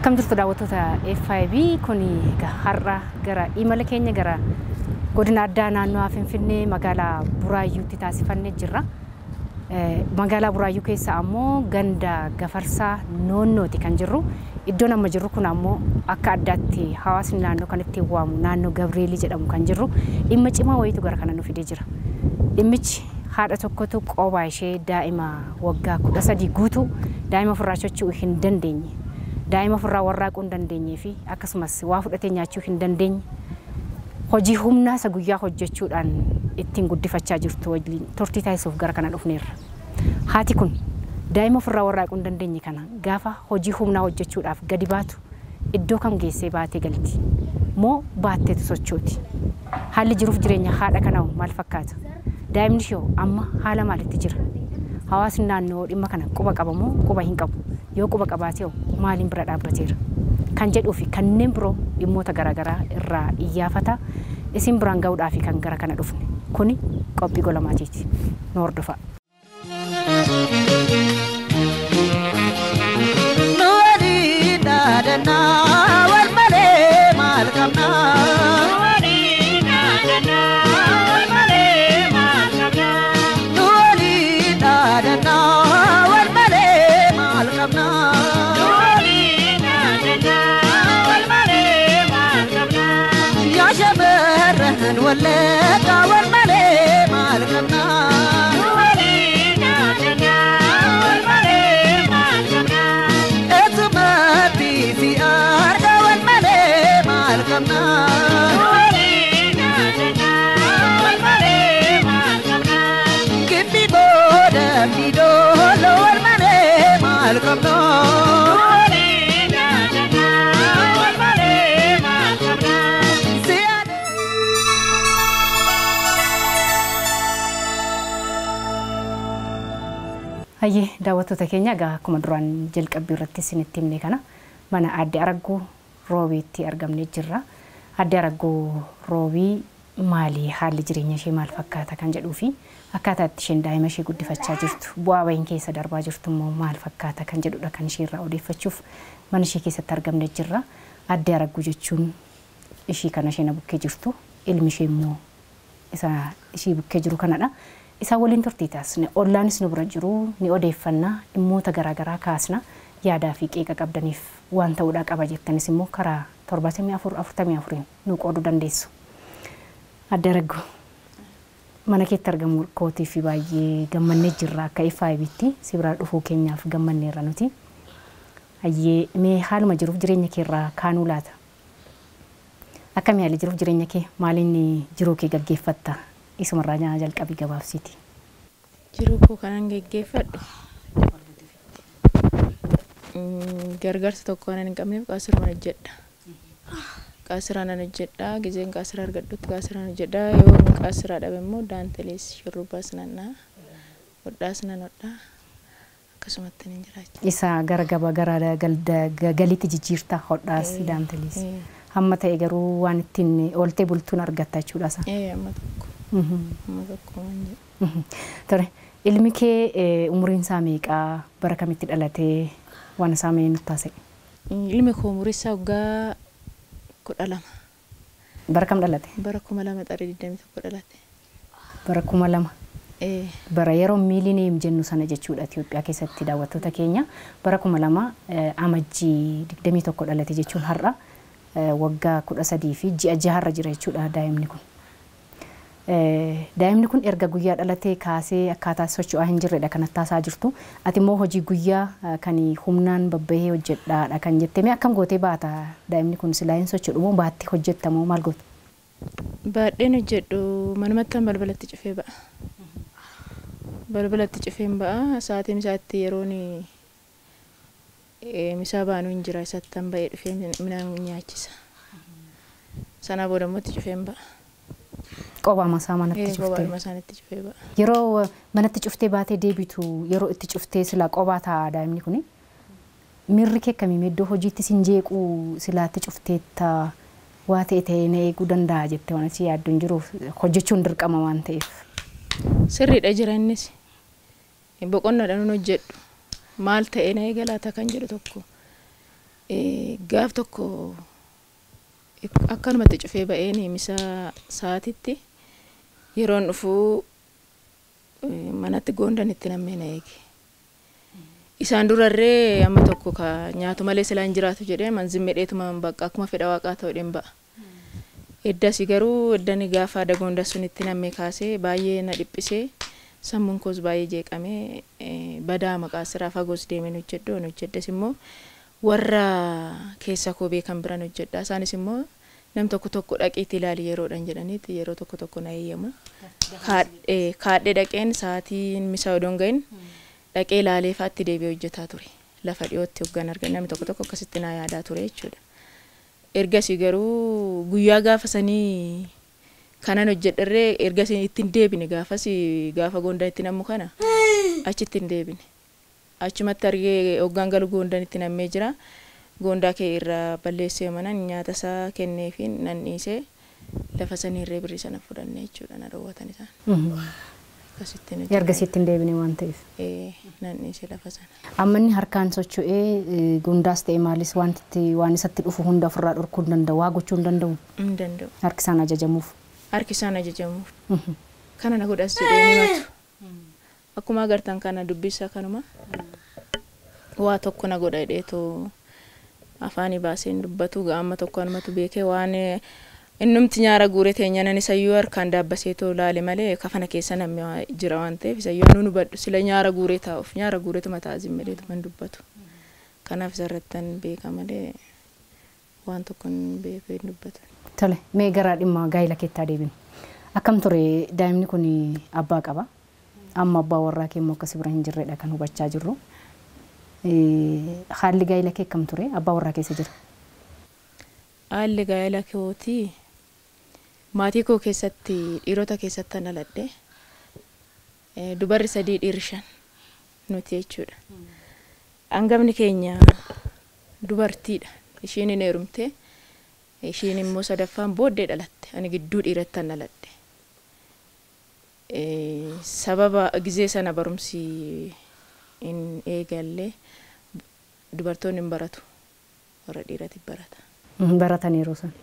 Akkam jirtu daawwattoota FIB kun har'a gara imala keenya gara godina addaa naannoo Finfinnee magaalaa Buraayyuutti taasifannee jirra. Magaalaa Buraayyuu keessa ammoo ganda Gafarsaa Noonnooti kan jirru. Iddoon amma jirru kun ammoo akka addaatti hawaasni naannoo kanatti waamu naannoo Gabreelii jedhamu kan jirru dhimma cimaa wayiitu gara kana nu fidee jira. Dhimmichi haadha tokkotu qobaa ishee daa'ima waggaa 13 guutuu daa'ima ofirraa socho'uu hin dandeenye, daa'ima ofirraa warraaquu hin dandeenyee fi akkasumas waa fudhatee nyaachuu hin dandeenye hojii humnaa isa guyyaa hojjechuudhaan ittiin guddifachaa jirtu wajjin turtii taasisuuf gara kana dhufneerra. Haati kun daa'ima ofirraa warraaquu hin dandeenye kana gaafa hojii humnaa hojjechuudhaaf gadi baatu iddoo kam geessee baatee galti? Moo baatteetu sochooti? Haalli jiruuf jireenya haadha kanaa maal fakkaata? Daa'imni ishee amma haala maalitti jira? Hawaasni naannoo dhimma kana quba qaba moo quba hin qabu? Yoo quba qabaate maaliin bira dhaabbateera? Kan jedhuu fi kanneen biroo dhimmoota garaagaraa irraa iyyaafata isin biraan ga'uudhaaf kan gara kana dhufne. Kuni qophii gola maatiiti. Nu hordofaa. Nu waliin dhaadannaa wal malee maal qabnaa? Nu waliin dhaadannaa wal malee maal qabnaa? Yaa shamarran Wallaggaa wal malee maal qabnaa? Eessumatti si arga wal malee maal qabnaa? Gimbi booda miidhooloo wal malee maal qabnaa? Si yaadee. Hayyee daawwattoota keenya egaa akkuma duraan jalqabbii irratti isinitti himne kana mana Aadde Aragguu Roobiitti argamnee jirra. Aadde Aragguu Roobii maali haalli jireenya ishee maal fakkaata kan jedhuu fi akkaataa itti isheen daa'ima ishee guddifachaa jirtu bu'aa bahiin keessa darbaa jirtu immoo maal fakkaata kan jedhudha kan ishee irraa odeeffachuuf mana ishee keessatti argamnee jirra. Aadde Aragguu jechuun ishii kana isheen bukkee jirtu ilmi ishee immoo isa ishii bukkee jiru kanadha. Isaan waliin turtii taasisne ollaanis nu bira jiru ni odeeffannaa dhimmoota garaagaraa kaasna yaadaa fi qeeqa qabdaniif waan ta'uudhaa qaba jettanis immoo karaa 74 44 nu qooduu dandeessu. Aadde Aragguu mana keetti argamu kootii fi baay'ee gammannee jirra akka FIB'tti si biraa dhufuu keenyaaf gammanneerra nuti. Hayyee mee haaluma jiruuf jireenya kee irraa kaanuu laata? Akkamii haalli jiruuf jireenya kee maaliin jiruu kee gaggeeffatta? Isumarraa nyaa jalqabii gabaabsiiti. Jiruu koo kanan geggeeffadhu gargaarsa tokko waan hin qabneef qaasiraan hojjedha. Qaasiraan nan hojjedha. Gizeen qaasira argadhutti qaasiraan hojjedha. Yoo qaasiraa dhabe immoo daantelees shurrubbaas nan dha'a. Hodhaas nan hodha. Akkasumatti nan jiraacha. Isa gara gabaa gara galiitti jijjiirta hodhaas daantelees. Hamma ta'e garuu waan ittiin ooltee bultuun argatta jechuudha isa. Amma tokko. Amma tokko waan jedhu. Tole ilmi kee umuriin isaa meeqaa bara kamitti dhalatee waan isaa mee nutti haasa'e? Ilmi koo umuriin isaa waggaa 12. Bara kam dhalate? Bara 2000 xarii 21 dhalate. Bara 2000. Bara yeroo miilineem jennu sana jechuudha Itoophiyaa keessatti daawwattoota keenya bara 2000 amajjii 21 dhalate jechuun har'a waggaa 13 fi ji'a 6 jira jechuudha daa'imni kun. Daa'imni kun erga guyyaa dhalatee kaasee akkaataa socho'aa hin jirredha kan taasaa jirtu. Ati immoo hojii guyyaa kan humnaan babbahee hojjedhaadha kan jette. Mee akkam gootee baata daa'imni kun silaa hin socho'u moo baattee hojjetta moo maal goota? Baadheen hojjedhu manumattaan balbalatti cufee ba'a. Balbalatti cufeen ba'a. Sa'aatiin isaatti yeroon misaa baanuu hin jira isattan ba'ee dhufee midhaan nyaachisa. Sanaa booda immoo itti cufeen ba'a. Qobaa masaa manatti cuftee? Qobaa masaa cufee ba'a. Yeroo manatti cuftee baatee deebitu yeroo itti cuftee silaa qobaa ta'a daa'imni kuni. Miirri kee akkamii iddoo hojiitti sin jeequu silaatti cufteetta waa ta'e ta'ee na eeguu danda'a jettee waan asii yaaddu hin jiruuf hojjechuun dirqama waan ta'eef. Sirriidha jira innis. Boqonnaadhaan hojjedhu. Maal ta'e na eega laata kan jedhu tokko. Gaaf tokko akkanumatti cufee ba'een misa sa'aatitti yeroon dhufuu manatti goondan itti nammee na eege. Isaan durarree amma tokko ka nyaatu malee silaa hin jiraatu jedhee manzimmedheetuma bakka akkuma fedha waaqaa ta'uudhaan ba'a. Eddasi garuu eddani gaafa dagoonda sun itti nammee kaasee baay'ee na dhiphisee sammuun koos baay'ee jeeqamee badaa maqaa siraa fagoos deemeen hojjedhu hojjedhes immoo warra keessa koo beekan biran hojjedha. Isaanis immoo nam tokko tokko dhaqiitti ilaali yeroodhaan jedhaniiti yeroo tokko tokko na eeyyamu. Kaadhee dhaqeen sa'aatiin misa odoo hin gahin dhaqee ilaalee fa'aatti deebi'ee hojjetaa ture. Lafa dhiyootti hoggan argan namni tokko tokko akkasitti naa yaadaa ture jechuudha. Ergasii garuu guyyaa gaafa sanii kanan hojjedharree ergasii itti hin deebine gaafas gaafa goondaa itti nammu kana achitti hin deebine. Achumatti argee hoggaan galu goondaan itti nammee jira. Goondaa kee irraa balleessee manan nyaata isaa kenneefi nan dhiisee lafa sanii irree birrii sana fudhannee jechuudha na dhoowwatan isaan. Akkasittiin hojjedhe. Ergasii itti hin deebine waan ta'eef. Nan dhiisee lafa sana. Amma inni harkaan socho'ee gondaas ta'e maalis wanti waan isatti dhufu hunda ofirraa dhorkuu hin danda'u, waa gochuu hin danda'u. Hin danda'u. Harki isaan ajajamuuf. Harki isaan ajajamuuf. Kana na godhas jedhee ni himatu. Akkuma agartan kana dubbisa kanuma waa tokko na godha jedheetoo afaanii baaseen dubbatu amma tokko anumatu beekee waan innumti nyaara guure teenyanan isayyuu harkaan daabbaseetoo laale malee kafana keessa namni jira waan ta'eef isayyuu anuu hubadhu sila nyaara guuree taa'uuf nyaara guureetuma ta'a zimmileetuma hin dubbatu. Kanaaf isarrattan beeka malee waan tokko hin beeku hin dubbatu. Tole mee gara dhimma gaa'ela keettaa deebinu. Akkam ture daa'imni kun abbaa qaba. Amma abbaa warraa kee immoo akkasii bira hin jirredha kan hubachaa jirru. Haalli gaa'ela kee akkam ture? Abbaa warraa keessa jira. Haalli gaa'ela kootii maatii koo keessatti dhiirota keessatti an dhaladhe. Dubarri 3 dhiirri 5 nuti jechuudha. Hangafni keenya dubartiidha. Ishiin hin heerumte. Ishiin immoo sadaffaan booddee dhalatte. Ani gidduu dhiiratti an dhaladhe. Sababa gizee sana barumsi hin eegalle dubartoonni hin baratu. Warra dhiirati barata. Baratan yeroo sana.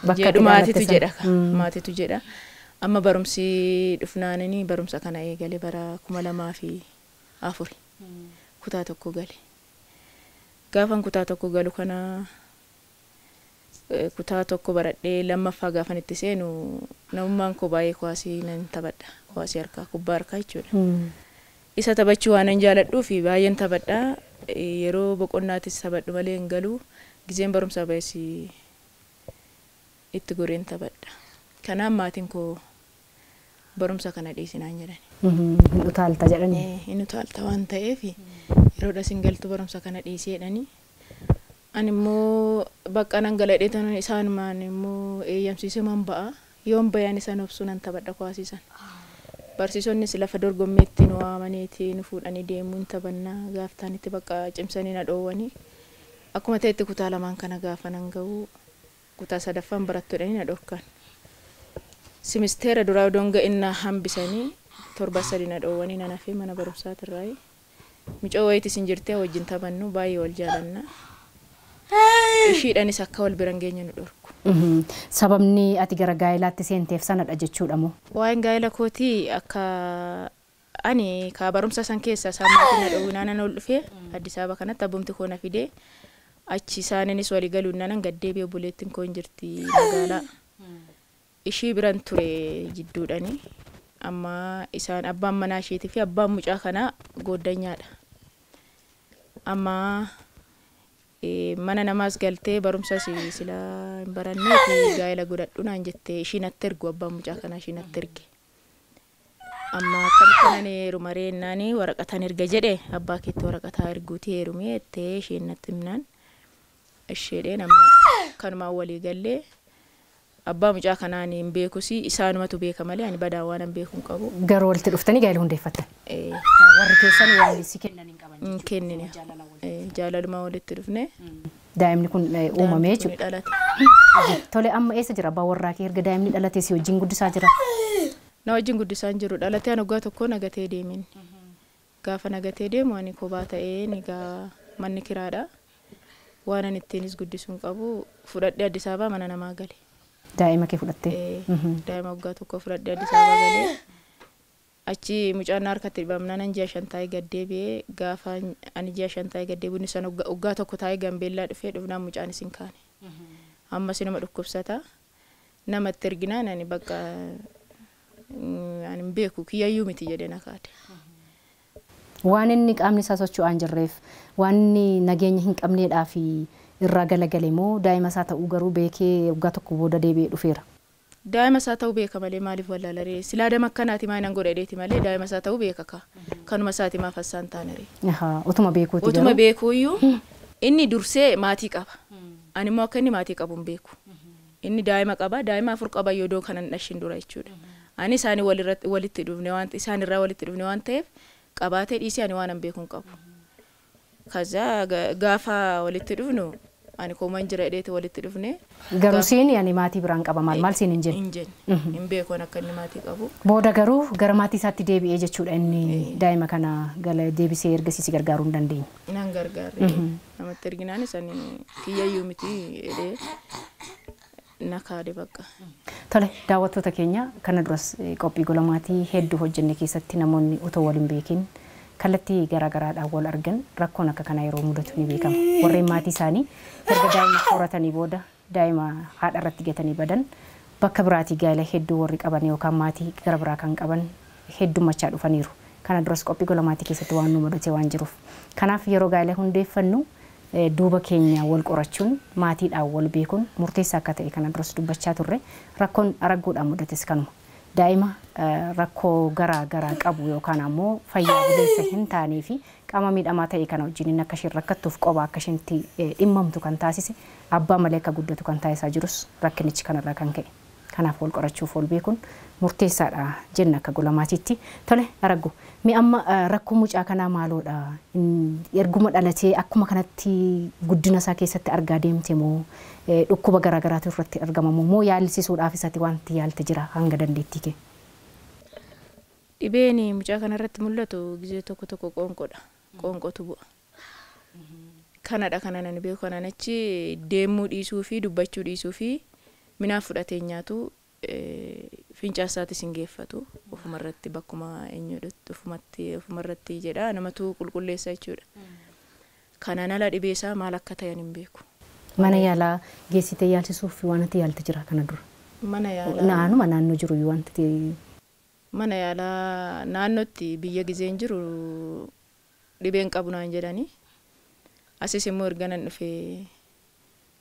Bakka Jedhu maatiitu jedha. Mm. Maatiitu jedha. Amma barumsi dhufnaanini barumsa kana eegale bara 2004 kutaa tokko gale. Gaafan kutaa tokko galu kana kutaa tokko baradhee lammaffaa gaafan itti seenu namummaan koo baay'ee kuwaasii nan taphadha. Kuwaasii harkaa kubbaa harkaa jechuudha. Isa taphachuu waan hin jaaladhuuf baay'een taphadha. Yeroo boqonnaatis taphadhu malee hin galu. Gizeen barumsaa ba'es itti goreen taphadha. Kanaaf maatiin koo barumsa kana dhiisinaan jedhani. Hin utaalta jedhani. Hin utaalta waan ta'eef yeroodha sin galtu barumsa kana dhiisee jedhani. Ani immoo bakka nan galadhee tanan isaanumaan immoo eeyyamsiisee man ba'a. Yoon bayaan isaan obsuu nan taphadha kuwaasii sana. Barsiisonnis lafa dorgommeetti nu waamaniiti nu fuudhanii deemuun taphannaa gaaftaanitti bakka cimsanii na dhoowwanii. Akkuma ta'etti kutaa lamaan kana gaafa nan ga'u kutaa sadaffaan barattoodhanii na dhorkan. Simisteera duraa odoon ga'innaa hambisanii 7 3 na dhoowwanii nan hafee mana barumsaatirraayi. Mucoo wayiitis hin jirtee wajjin taphannu baay'ee wal jaalanna. Ishiidhaanis akka wal bira hin geenye nu dhorku. Sababni ati gara gaa'elaatti seenteef sanadha jechuudha moo? Waa'een gaa'ela kootii akka ani ka barumsa san keessa isaan maatiin na dhowwinaan nan ol dhufee Addis Ababa kanatti abbumti koo na fidee achi isaaniinis walii galuun nanan gaddeebi'ee obboleettiin koo hin jirti magaalaa. Ishii biran ture jidduudhani. Amma isaan abbaan manaa isheetii fi abbaan mucaa kanaa gooddanyaadha. Amma mana namaas galtee barumsa silaa hin baranneef gaa'ela godhadhu naan jettee ishii natti ergu abbaan mucaa kanaa ishii natti erge. Amma akkamitti nan heeruma reennaani waraqataan erga jedhe abbaa keetti waraqataa erguutii heerumee jettee isheen natti himnaan isheedheen amma kanumaan walii gallee abbaa mucaa kanaan hin beekus isaanumatu beeka malee ani badaa waan hin beeku hin qabu. Garuu walitti dhuftanii gaa'ela hundeeffattan. Warri keessan waan si kennan hin qaban Hin kennine. Jaalaluma walitti dhufne. Daa'imni kun uumame Daa'imni kun jechuudha. dhalate. Tole amma eessa jira abbaa warraa kee erga daa'imni dhalatee si wajjin guddisaa jira? Na wajjin guddisaa hin jiru. Dhalatee ani waggaa tokko nagatee deemin. Gaafa nagatee deemu ani kophaa ta'ee egaa manni kiraadha. Waan ani ittiinis guddisuu hin qabu fudhadhee Addis Ababaa mana namaa gale. Daa'ima kee fudhattee? Daa'ima waggaa 1 fudhadhee Addis Ababaa galee. Achi mucaan harkatti dhibamnaan ani ji'a 5 taa'ee gad deebi'ee gaafa ani ji'a 5 taa'ee gad deebi'u sana waggaa 1 taa'ee Gambeellaa dhufee dhufnaan mucaan isin kaane. Ammas nama dhukkubsata. Namatti erginaan ani bakka ani hin beeku kiyyayyuu miti jedhee na kaade. Waan inni qaamni isaa socho'aa hin jirreef waan inni nageenya hin qabneedhaa fi irraa galagale moo daa'ima isaa ta'uu garuu beekee waggaa 1 booda deebi'ee dhufeera? Daa'ima isaa ta'uu beeka malee maaliif wallaalaree silaa dama akkanaati maa nan godha dheeti malee daa'ima isaa ta'uu beeka ka kanuma isaati maaf assaan taanaree. Utuma beekuuti garuu. Utuma beekuuyyuu inni dursee maatii qaba. Ani immoo akka inni maatii qabu hin beeku. Inni daa'ima qaba daa'ima 4 qaba yoo doo kanan dhashin dura jechuudha. Ani isaanii walitti dhufne waan isaan irraa walitti dhufne waan ta'eef qabaatee dhiisee ani waan hin beeku hin qabu. Kaza gaafa walitti dhufnu ani kooman jira dheeti walitti dhufne. Garuu siin ani maatii biraan qaba maal siin hin jenne? Hin jenne. Hin beeku akka inni maatii qabu. Booda garuu gara maatii isaatti deebi'ee jechuudha inni daa'ima kana gala deebisee ergasii si gargaaruu hin dandeenye. Nan gargaarre. Namatti erginaanis ani kiyyayyuu miti jedhee na kaade bakka. Tole daawwattoota keenya kana duras qophii gola maatii hedduu hojjenne keessatti namoonni otoo wal hin beekin kallattii garaagaraadhaan wal argan rakkoon akka kanaa yeroo mudatu ni beekama. Warreen maatii isaanii erga daa'ima horatanii booda daa'ima haadha irratti gatanii badan bakka biraatii gaa'ela hedduu warri qaban yookaan maatii gara biraa kan qaban heddummachaa dhufaniiru. Kana duras qophii gola maatii keessatti waan nu mudate waan jiruuf. Kanaaf yeroo gaa'ela hundeeffannu duuba keenya wal qorachuun maatiidhaan wal beekuun murteessaa akka ta'e kana duras dubbachaa turre rakkoon aragguudhaan mudates kanuma. Daa'ima rakkoo garaa garaa qabu yookaan ammoo fayyaa buleessa hin taanee fi qaama miidhamaa ta'e kana wajjin akka isheen rakkattuuf qoba akka isheen dhimmamtu kan taasise abbaa malee akka guddatu kan taasisaa jirus rakkinichi kanarraa kan ka'e. Kanaaf wal qorachuuf wal beekuun murteessaadha jenna akka gola maatiitti. Tole araggu mi amma rakkoo mucaa kanaa maaloodha? Erguma dhalatee akkuma kanatti guddina isaa keessatti argaa deemte moo dhukkuba garaa garaatu irratti argama moo yaalchisuudhaaf isatti wanti yaalte jira hanga dandeettii kee? Dhibeen mucaa kanarratti mul'atu gizee tokko tokko qoonqoodha. Qoonqotu bu'a. Kanadha kanan ani beeku kanan achi deemuu dhiisuu fi dubbachuu dhiisuu fi minaa fudhatee nyaatu fincaa isaatis hin geeffatu ofumarratti bakkuma eenyuudhutti ofumarratti jedha namatu qulqulleessa jechuudha. Kanaan ala dhibee isaa maal akka ta'e hin beeku. Mana yaalaa geessitee yaalchisuuf waan ati yaalte jira kana dura? Mana yaalaa. Naannuma naannoo jiru wanti ta'e. Mana yaalaa naannootti biyya gizeen jiru dhibeen qabu naan jedhani. Asis immoo erga nan dhufee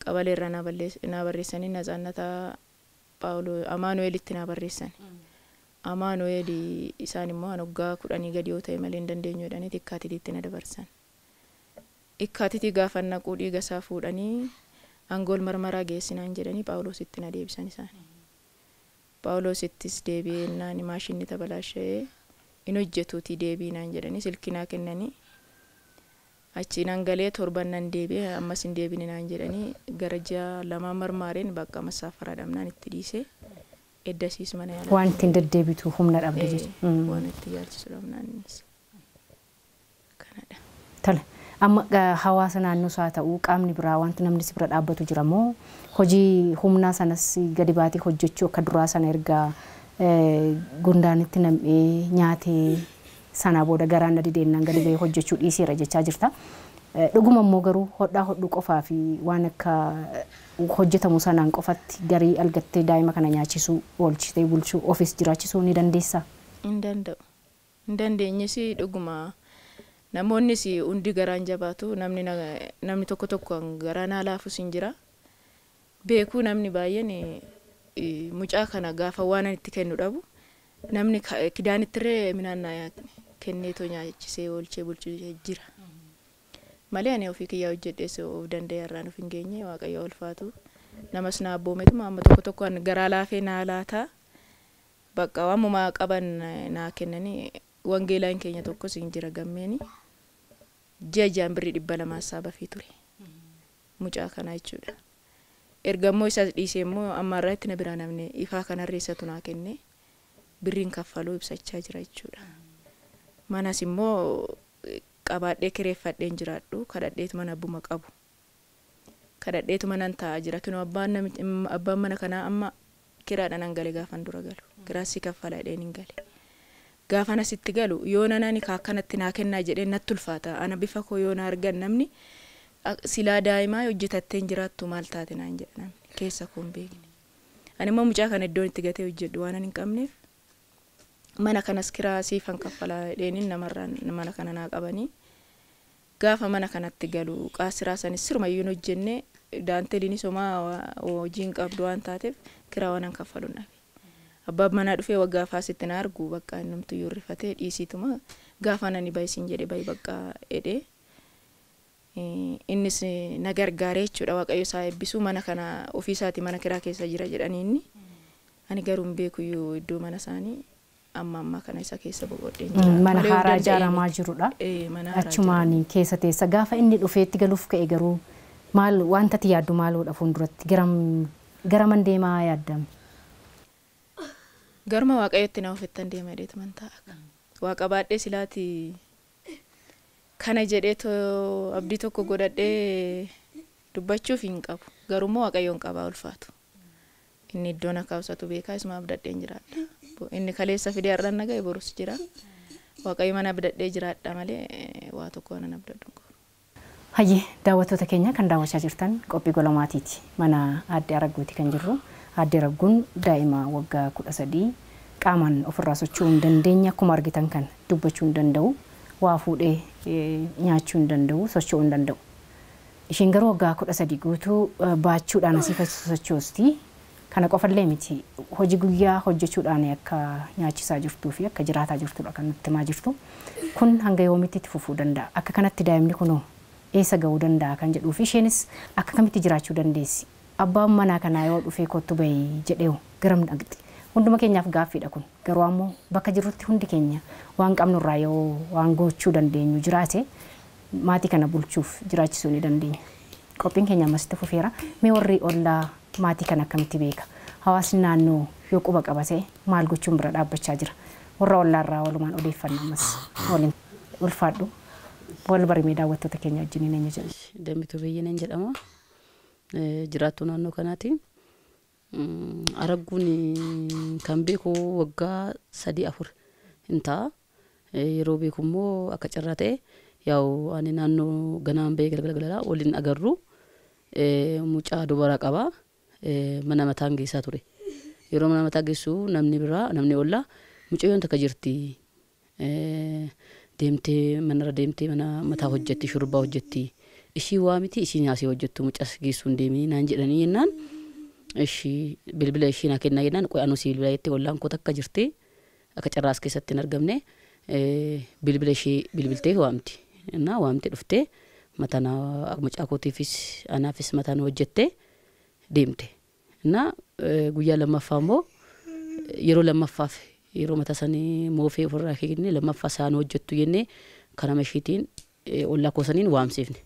qabaleerra naa barreessanii Natsaannata Paawuloo Amaanu'eelitti naa barreessan. Amaanu'eel isaan immoo an waggaa 10 gadi yoo ta'e malee hin dandeenyu jedhanii Ikkaatitiitti na dabarsan. Ikkaatitii gaafa naquu dhiiga isaa fuudhanii angool marmaraa geessinaan jedhanii Paawuloositti na deebisan isaan. Paawuloosittis deebi'ee naan maashinni tabalaashee hin hojjetuutii deebii naan jedhanii silkii naa kennanii. Achi nan galee torban nan deebi'e ammas hin deebine naan jedhanii gara ji'a 2 marmaareen bakka masaafaraa dhabnaan itti dhiise eddasiis mana yaalaa. Waan ittiin deddeebitu humna dhabde jechuudha. Waan itti yaalchisu dhabnaan innis kanadha. Tole amma hawaasa naannoo isaa ta'uu qaamni biraa wanti namni si bira dhaabbatu jira moo hojii humnaa sanas gadi baatee hojjechuu akka duraa sana erga gundaanitti nam'ee nyaatee sana booda garaan na dideennan gadi bahee hojjechuu dhiiseera jechaa jirta. Dhuguma immoo garuu hodhaa hodhuu qofaa fi waan akka hojjetamu sanaan qofatti garii algattee daa'ima kana nyaachisuu, oolchitee bulchuu, ofiis jiraachisuu ni dandeessaa? Hin danda'u. Hin dandeenyes dhuguma namoonnis hundi garaan jabaatu namni tokko tokko garaa naa laafus hin jira. Beekuu namni baay'een mucaa kana gaafa waan ani itti kennu dhabu namni kidaanitti illee midhaan naa kenneetoo nyaachisee oolchee bulchuu jira. Malee ani ofii kiyyaa hojjedhees of danda'e irraan of hin geenye Waaqayyo ulfaatu. Namas na abboometuma amma tokko tokko an garaa laafee naa laata. Bakka waamuma qaban naa kennanii wangeelaan keenya tokkos hin jira gammeeni. Ji'a ji'aan birrii 200 saaba fi ture. Mucaa kanaa jechuudha. Erga immoo isa dhiisee immoo amma irratti na biraa namni ifaa kanarra isatu naa kenne birriin kaffaluu ibsachaa jira jechuudha. Manas immoo qabaadhee kireeffadheen jiraadhu kadhadheet mana abbuma qabu. Kadhadheetuma nan taa'aa jira. Kinoo abbaan mana kanaa amma kiraadhaan nan gale gaafan dura galu. Kiraasii kaffala jedheen hin gale. Gaafan asitti galu yoo nani akkanatti naa kennaa jedheen natti ulfaata. Ana bifa koo yoo na argan namni silaa daa'imaa hojjetattee hin jiraattu maal taate naan jedha namni keessa koo hin beekne. Ani immoo mucaa kana iddoon itti gatee hojjedhu waan hin qabneef mana kanas kiraa siifan kaffalaa jedheeniin namarraan mana kana naa qabanii. Gaafa mana kanatti galu qaasiraa sanis sirumayyuu hin hojjenne daanteliinis homaa hojii hin qabdu waan taateef kiraa waan hin kaffalu dhabe. Abbaan manaa dhufee waggaa faasitti na argu bakka innumtuyyuu rifatee dhiisiituma gaafa nani bayi jedhe bayi bakka jedhee innis na gargaaree jechuudha. Waaqayyo isaa eebbisuu mana kana ofiisaatii mana kiraa keessa jira jedhanii inni ani garuu hin beekuyyuu iddoo mana isaanii amma ammaa kana isa keessa boqodheen jira. Mana haaraa ijaaramaa jirudha. Achumaan keessa teessa gaafa inni dhufeetti galuuf ka'e garuu maal wanta ati yaaddu maaloodha fuulduratti gara man deemaa yaaddame? Garuma Waaqayyotti na ofittan deema jedheetuman taa'a. Waaqa baadhee silaati kana jedhee abdii tokko godhadhee dubbachuuf hin qabu. Garuu Waaqayyoon qabaa ulfaatu. Inni iddoo na kaawwatu beekaa isuma abdadheen jiraadha. Inni kaleessa fidee har'aan na ga'e borus jira. Waaqayyo mana abdadhee jiraadha malee waa tokko waan abdadhu hin qabu. Hayyee daawwattoota keenya kan daawwachaa jirtan qophii gola maatiiti. Mana Aadde Aragguuti kan jirru. Aadde Aragguun daa'ima waggaa 13 qaamaan ofirraa socho'uu hin dandeenye akkuma argitan kan dubbachuu hin danda'u waa fuudhee nyaachuu hin danda'u socho'uu hin danda'u. Isheen garuu waggaa 13 guutuu baachuudhaan asii sochoosti. Kana qofallee miti hojii guyyaa hojjechuudhaan akka nyaachisaa jirtuu fi akka jiraataa jirtudha kan nutti himaa jirtu. Kun hanga yoomitti itti fufuu danda'a? Akka kanatti daa'imni kunoo eessa ga'uu danda'a kan jedhuu fi isheenis akka kamitti jiraachuu dandeessi? Abbaan manaa kanaa yoo dhufee kottu bahi jedhee garam dhaqxi? Hunduma keenyaaf gaaffiidha kun. Garuu ammoo bakka jirrutti hundi keenya waan qabnurraa yoo waan gochuu dandeenyu jiraate maatii kana bulchuuf jiraachisuu ni dandeenya. Qophiin keenya ammasitti fufeera. Mee warri ollaa maatii kana akkamitti beeka? Hawaasni naannoo yoo quba qabate maal gochuun bira dhaabbachaa jira? Warra ollaarraa walumaan odeeffanna ammas waliin ulfaadhu. Wal barimee daawwattoota keenya wajjin eenyu jedhu. Dambituu Beeyyeneen jedhama. Jiraattuu naannoo kanaati. Aragguun kan beeku waggaa 3 4 hin ta'a. Yeroo beeku immoo akka carraa ta'e yaa'u ani naannoo ganaan bahee galgala galala waliin agarru. Mucaa dubaraa qaba. Mana mataan geessaa ture. Yeroo mana mataa geessu namni biraa namni ollaa mucayyoon takka jirti. Deemtee manarra deemtee mana mataa hojjetti shurbaa hojjetti. Ishii waa miti ishii nyaasii hojjettu mucas geessuu hin deemini naan jedhanii jennaan. Ishii bilbila ishii naa kennaa jennaan qoy anuu si bilbila jettee ollaan koo takka jirti. Akka carraas keessatti hin argamne bilbila ishii bilbiltee waamti. Innaa waamte dhuftee mataa mucaa kootiifis anaafis mataa nu hojjettee deemte. Innaa guyyaa lammaffaa immoo yeroo lammaffaaf yeroo mataa sanii moofee ofirraa kenne lammaffaa isaan hojjettu jennee kanama ishiitiin ollaa koo saniin waamsiifne.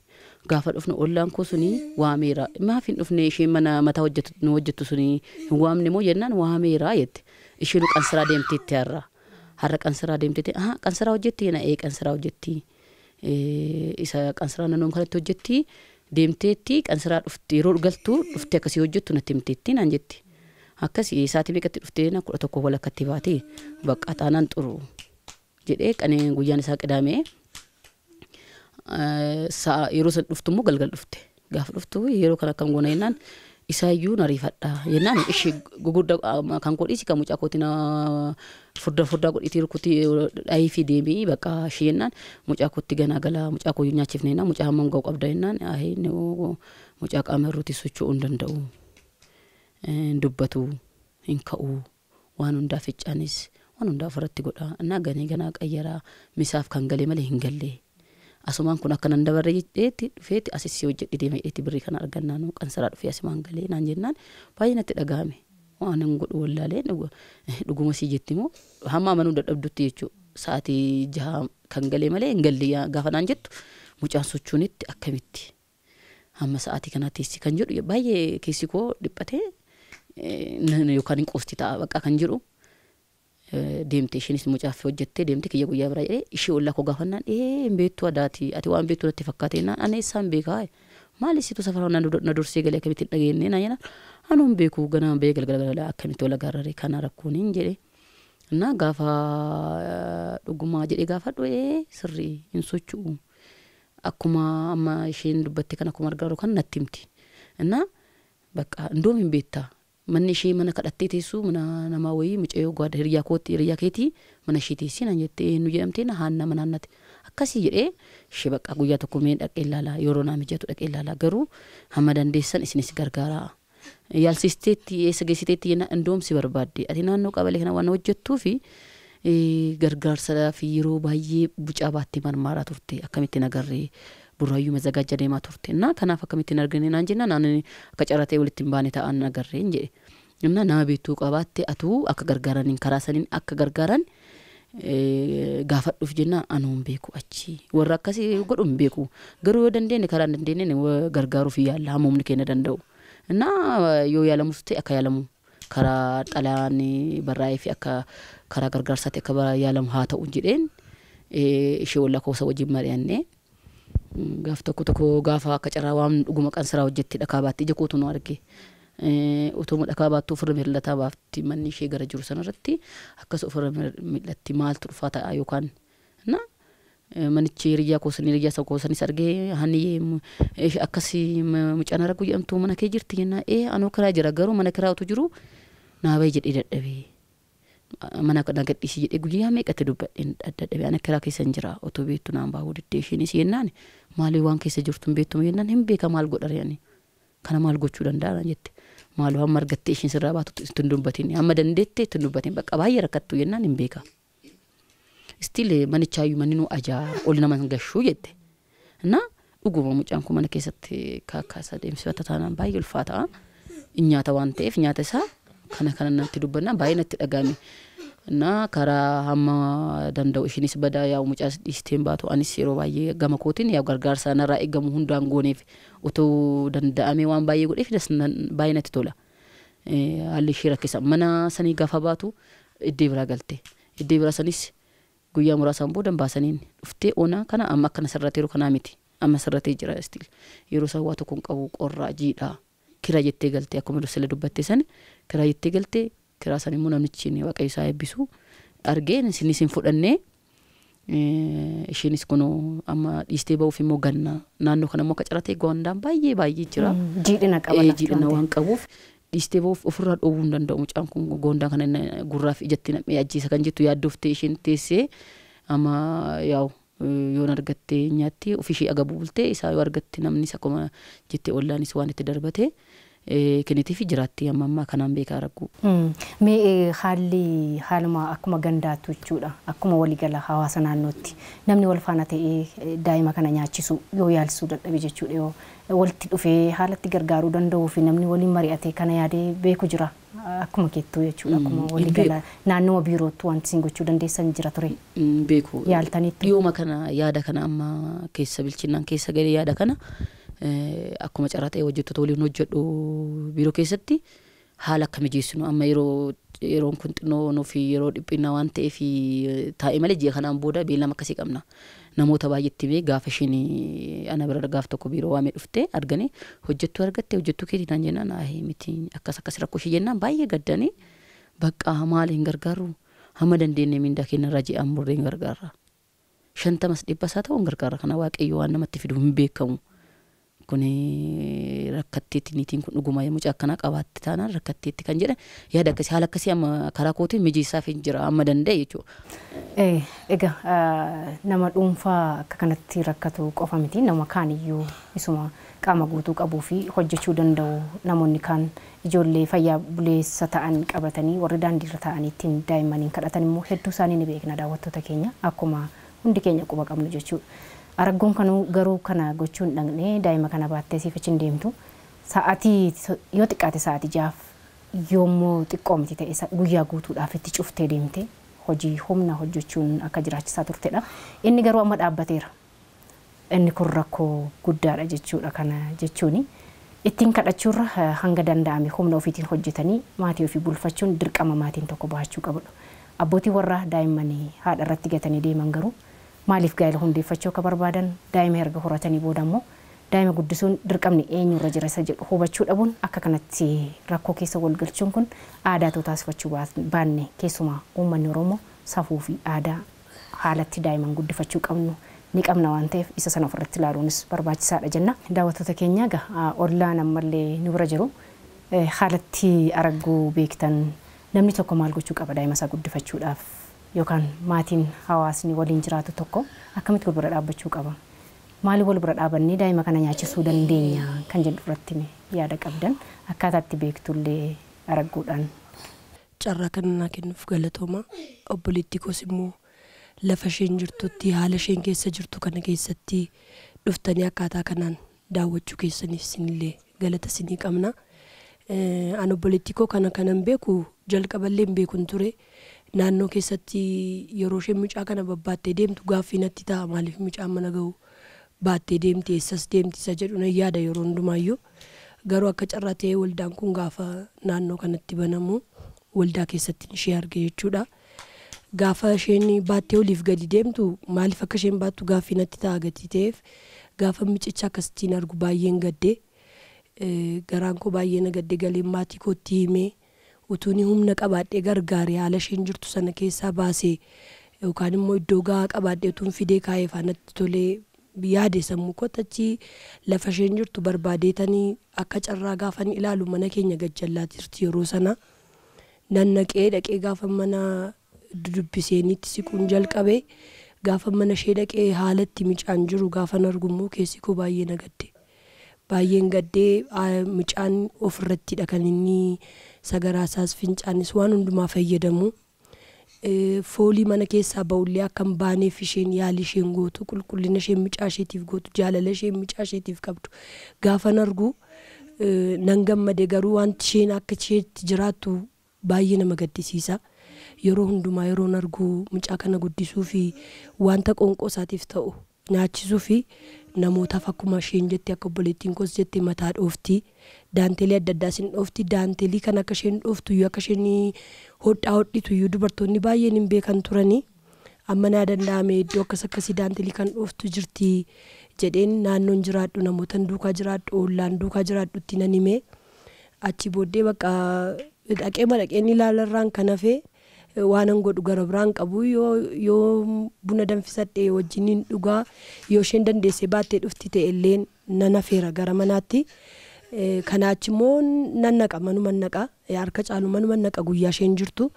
Gaafa dhufnu ollaan koo sunii waameera. Maaf hin dhufne isheen mana mataa hojjettu nu hojjettu sunii hin waamne moo jennaan waameera jette. Isheen qansiraa deemteetti har'a. Har'a qansiraa deemteetti aha qansiraa hojjetti jenna ee qansiraa hojjetti. Isa qansiraa naannoo kanatti hojjetti deemteetti qansiraa dhufte yeroo galtu dhuftee akkasii hojjettu natti himteetti naan jetti. Akkasii sa'aatii meeqatti dhuftee na 11 walakkatti baatee bakka taanaan xuru jedhee qanee guyyaan isaa qidaamee yeroo san dhuftu immoo galgal dhufte. Gaafa dhuftu yeroo kana akkam goona jennaan isaayyuu na riifadha jennaan ishee guguddaa kan godhisi kan mucaa kootii na furdaa furdaa godhitii rukutii dhayii fi deemii bakka ishee jennaan mucaa kootti ganaa galaa mucaa koo nyaachifne jennaan mucaa hammam ga'u qabda jennaan mucaa qaama irratti socho'uu hin danda'u. Hin dubbatu hin ka'u waan hundaa ficcaanis waan hundaa ofirratti godha innaa ganee ganaa qayyaraa misaaf kan galee malee hin galle. Asumaan kun akka nan dabarre jedheetti dhufeetti asisii hojjedhe deema jedheetti birrii kana argannaan qansaraa dhufee asumaan galee naan jennaan baay'ee natti dhagahame. Waan hin godhu wallaalee dhuguma sii jetti moo hamma amanuu dadhabdutti jechuudha. Sa'aatii 6 kan galee malee hin galle gaafa naan jettu mucaan sochoonitti akkamitti hamma sa'aatii kanaa teessi kan jedhu baay'ee keessi koo dhiphatee yookaan hin qoosti ta'a bakka kan jedhu. Deemte isheenis mucaaf hojjettee deemte kiyya guyyaa biraa jedhee ishee ollaa koo gaafannaan ee hin beektu adaati ati waan beektu natti fakkaate jennaan ani eessaan beekaa Maali situ safara na dursee galee akkamitti hin dhageenye naan jedhan anuun beeku ganama bahee galgala akkamitti wal agarree kana rakkoon hin jedhe. Na gaafa dhugumaa jedhee gaafadhu sirrii hin socho'u. Akkuma amma isheen dubbatte kan akkuma argaaru kan natti himti. Na bakka indoom hin beektaa. Manni ishee mana kadhattee teessu mana namaa wayii mucayyoo gwaada hiriyaa kootti hiriyaa keetii mana ishee teessi naan jettee eenyu jedhamtee na haanna mana haannate. Akkasii jedhee ishee bakka guyyaa tokko mee dhaqee ilaalaa yeroo naa mijatu dhaqee ilaalaa garuu hamma dandeessan isinis gargaaraa. Yaalsisteetti eessa geessiteetti jenna indoom si barbaadde ati naannoo qabalee kana waan hojjettuu fi gargaarsaa fi yeroo baay'ee bucaa baattee marmaaraa turte akkamittiin agarree Burraayyuu mazagaajja deemaa turte na kanaaf akkamittiin argine naan jenna naan akka carratee walitti hin baane ta'an agarreen jedhe. Inna nama beektuu qabaatte atuu akka gargaaraniin karaa saniin akka gargaaran gaafadhuuf jenna anuun beeku achi warra akkasii godhu hin beeku garuu yoo dandeenye karaa hin dandeenye gargaaruuf yaalla hamoomni keenya danda'u. Inna yoo yaalamus ta'e akka yaalamu karaa xalayaan barraa'ee fi akka karaa gargaarsaatti akka yaalamu haa ta'u jedheen ishee wallaa koosa wajjin mari'annee. Gaaf tokko tokko gaafa akka carraa waan dhuguma qansiraa hojjetti dhakaa baatti ija kootu nu arge. Utuma dhakaa baattuu ofirra mil'ataa baafti manni ishee gara jiru sanarratti akkas ofirra mil'atti maaltu dhufaa ta'a yookaan na manichi hiriyaa koosanii hiriyaa isa koosanis argee hani akkas mucaan arguu jedhamtu mana kee jirti jennaa anuu kiraa jira garuu mana kiraa utuu jiru naa bahi jedhee dadhabee. Mana kana gadhiisii jedhee guyyaa meeqatti dubbadheen dadhabee ana kiraa keessa hin jira otoo beektu naan baahuu diddee isheenis jennaan maalii waan keessa jirtu hin beektu jennaan hin beeka maal godha re'anii kana maal gochuu danda'a jette maaloo hamma argattee isheen sirraa baatu itti hin dubbatin hamma dandeettee itti hin dubbatin bakka baay'ee rakkattu jennaan hin beeka. Istiilee manichaayyuu manni nu ajaa ol nama hin gashuu jette. Na dhuguma mucaan kun mana keessatti kaakaasaa deemsifata taanaan baay'ee ulfaata. Nyaata waan ta'eef nyaata isaa kana kana natti dubbannaan baay'ee natti dhagahame. Na karaa hamma danda'u ishiinis badaa yaa'u mucaas dhiisteen baatu anis yeroo baay'ee gama kootiin yaa'u gargaarsa narraa eegamu hundaan gooneef otoo danda'amee waan baay'ee godheef baay'ee natti tola. Haalli ishee rakkisa mana sanii gaafa baatu iddee biraa galte iddee biraa sanis guyyaa muraasaan booda baasaniin dhuftee ona kana amma akkana sirratee yeroo kanaa miti amma sirratee jira istiil yeroo isaan waa tokko hin qabu qorraa jiidhaa kira jettee galte akkuma dursila dubbatte sani kira jettee galte kiraa san immoo namichi ni waaqayyo isaa eebbisu argeen isinis hin fudhannee isheenis kunoo amma dhiistee ba'uuf immoo ganna naannoo kana immoo akka caratee gondaan baay'ee baay'ee jira. Jiidhina qaba. Jiidhina waan qabuuf dhiistee ba'uuf ofirraa dhoowwuu hin danda'u mucaan kun gondaan kana gurraaf ijatti nam'ee ajjeesa kan jettu yaaddooftee isheen teessee amma yaa'u yoon argattee nyaatti ofishee agabuu bultee isaa yoo argatte namnis akkuma jettee ollaanis waan itti darbate kenniteef jiraatti amma ammaa kanaan beekaa rakkoo. Mee haalli haaluma akkuma gandaattu jechuudha akkuma waliigala hawaasa naannootti namni wal faana ta'ee daa'ima kana nyaachisu yoo yaalsuu dadhabe jechuudha yoo walitti dhufee haalatti gargaaruu danda'uu fi namni waliin mari'atee kana yaadee beeku jira akkuma keettuu jechuudha akkuma waliigala naannoo biirootti wanti isin gochuu dandeessan jira ture. Beeku. Yaaltanitti. Dhiyooma kana yaada kana amma keessa bilchinnaan keessa galee yaada kana akkuma carraa ta'e hojjettoota waliin hojjedhu biiroo keessatti haala akka mijeessinu amma yeroon kun xinnoo nuuf yeroo dhiphinaa waan ta'eef taa'ee malee ji'a kanaan booda beellama akkasii qabna. Namoota baay'eetti mee gaafa isheen ana bira gaaf tokko biiroo waamee dhuftee arganii hojjettuu argatte hojjettuu keetii naan jennaan aahee miti akkas akkas rakkoo ishee jennaan baay'ee gaddanii bakka maali hin gargaaru hamma dandeenye mindaa keenya irraa ji'aan murree hin gargaarra. 50 dhibba isaa ta'u hin gargaarra kana waaqayyo waan namatti fidu hin beekamu. Kuni rakkatteetti niitiin kun dhuguma mucaa akkanaa qabaatte taanaan rakkatteetti kan jedhan yaada akkasii haala akkasii amma karaa kootiin mijeessaaf hin jira amma danda'e jechuudha. Egaa nama dhuunfaa akka kanatti rakkatu qofa miti nama kaaniyyuu isuma qaama guutuu qabuu fi hojjechuu danda'u namoonni kaan ijoollee fayyaa buleessa ta'an qabatanii warri daandiirra ta'anii ittiin daa'immaniin kadhatan immoo hedduu isaanii ni beekna daawwattoota keenya akkuma hundi keenya quba qabnu jechuudha. Araggoon kanuu garuu kana gochuun dhaqnee daa'ima kana baattee siif achi hin deemtu sa'aatii yoo xiqqaate sa'aatii 6 yoommoo xiqqoo miti ta'e guyyaa guutuudhaaf itti cuftee deemte hojii humna hojjechuun akka jiraachisaa turtedha. Inni garuu amma dhaabbateera. Inni kun rakkoo guddaadha jechuudha kana jechuuni. Ittiin kadhachuurra hanga danda'ame humna ofiitiin hojjetanii maatii ofii bulfachuun dirqama maatiin tokko bahachuu qabudha. Abbootii warraa daa'immanii haadha irratti gatanii deeman garuu maaliif gaa'ela hundeeffachuu akka barbaadan daa'ima erga horatanii booda immoo Daa'ima guddisuun dirqamni eenyurra jira isa jedhu hubachuu dhabuun akka kanatti rakkoo keessa wal galchuun kun aadaa taasifachuu baanne keessumaa uummanni Oromoo safuu fi aadaa haalatti daa'imman guddifachuu qabnu ni qabna waan ta'eef isa sana ofirratti ilaaluunis barbaachisaadha jenna. Daawwattoota keenya egaa ollaan ammallee nu bira jiru haalatti arguu beektan namni tokko maal gochuu qaba daa'ima isaa guddifachuudhaaf yookaan maatiin hawaasni waliin jiraatu tokko akkamitti wal bira dhaabbachuu qaba. Maaliif wal bira dhaabannee daa'ima kana nyaachisuu dandeenya kan jedhu irratti yaada qabdan akkaataatti beektullee arguudhaan. Carraa kana naa kennuuf galatooma. Obboleettii koos immoo lafa isheen jirtutti haala isheen keessa jirtu kana keessatti dhuftanii akkaataa kanaan daawwachuu keessaniif isinillee galata isinii qabna. An obboleettii koo kana kanan beeku jalqaballee hin beekun ture. Naannoo keessatti yeroo isheen mucaa kana babbaattee deemtu gaaffii natti ta'a maaliif mucaan mana ga'u baattee deemti eessas deemti isa jedhu nan yaada yeroo hundumaayyuu. Garuu akka carraa ta'ee waldaan kun gaafa naannoo kanatti banamu waldaa keessatti ishee arge jechuudha. Gaafa isheen baattee oliif gadi deemtu maaliif akka isheen baattu gaaffii natti ta'a gatii ta'eef gaafa mucicha akkasittiin argu baay'een gaddee garaan koo baay'ee na gaddee galeen maatii kootti himee utuu ni humna qabaadhee gargaaree haala isheen jirtu sana keessaa baasee yookaan immoo iddoo gahaa qabaadhee utuun fidee kaa'ee faanatti tolee yaade sammuu kootti achi lafa isheen jirtu barbaadeetanii akka carraa gaafan ilaalu mana keenya gajjallaa jirti yeroo sana nannaqee dhaqee gaafa mana dudubbiseenitti siquun jalqabe gaafa mana ishee dhaqee haalatti mucaan jiru gaafan argummoo keessi koo baay'ee na gadde. Baay'een gaddee mucaan ofirrattidha kan inni sagaraasaas fincaanis waan hundumaa fayyadamu. Foolii mana keessaa ba'ullee akka hin baaneef isheen yaalii isheen gootu qulqullina isheen mucaa isheetiif gootu jaalala isheen mucaa isheetiif qabdu gaafan argu nan gammade garuu wanti isheen akka isheetti jiraattu baay'ee nama gaddisiisa. Yeroo hundumaa yeroon argu mucaa kana guddisuu fi wanta qoonqoo isaatiif ta'u nyaachisuu fi namootaaf akkuma isheen jette akka obboleettiin koos jette mataa dhoofti daanteelii adda addaa sin dhoofti daanteelii kan akka isheen dhooftu iyyuu akka isheen hodhaa hodhitu iyyuu dubartoonni baay'een hin beekan turanii amma naa danda'ame iddoo akkas akkasii daanteelii kan dhooftu jirti jedheen naannoon jiraadhu namootan duukaa jiraadhu ollaan duukaa jiraadhutti nan hime achi booddee bakka dhaqee madaqeen ilaalarraan kan hafe waanan godhu gara biraan qabu yoo buna danfisadhee wajjiniin dhugaa yoo isheen dandeessee baattee dhufti ta'e illee nan hafeera gara manaatti. Kanaachi immoo nan naqa manuma naqa harka caalu manuma naqa guyyaa isheen jirtu.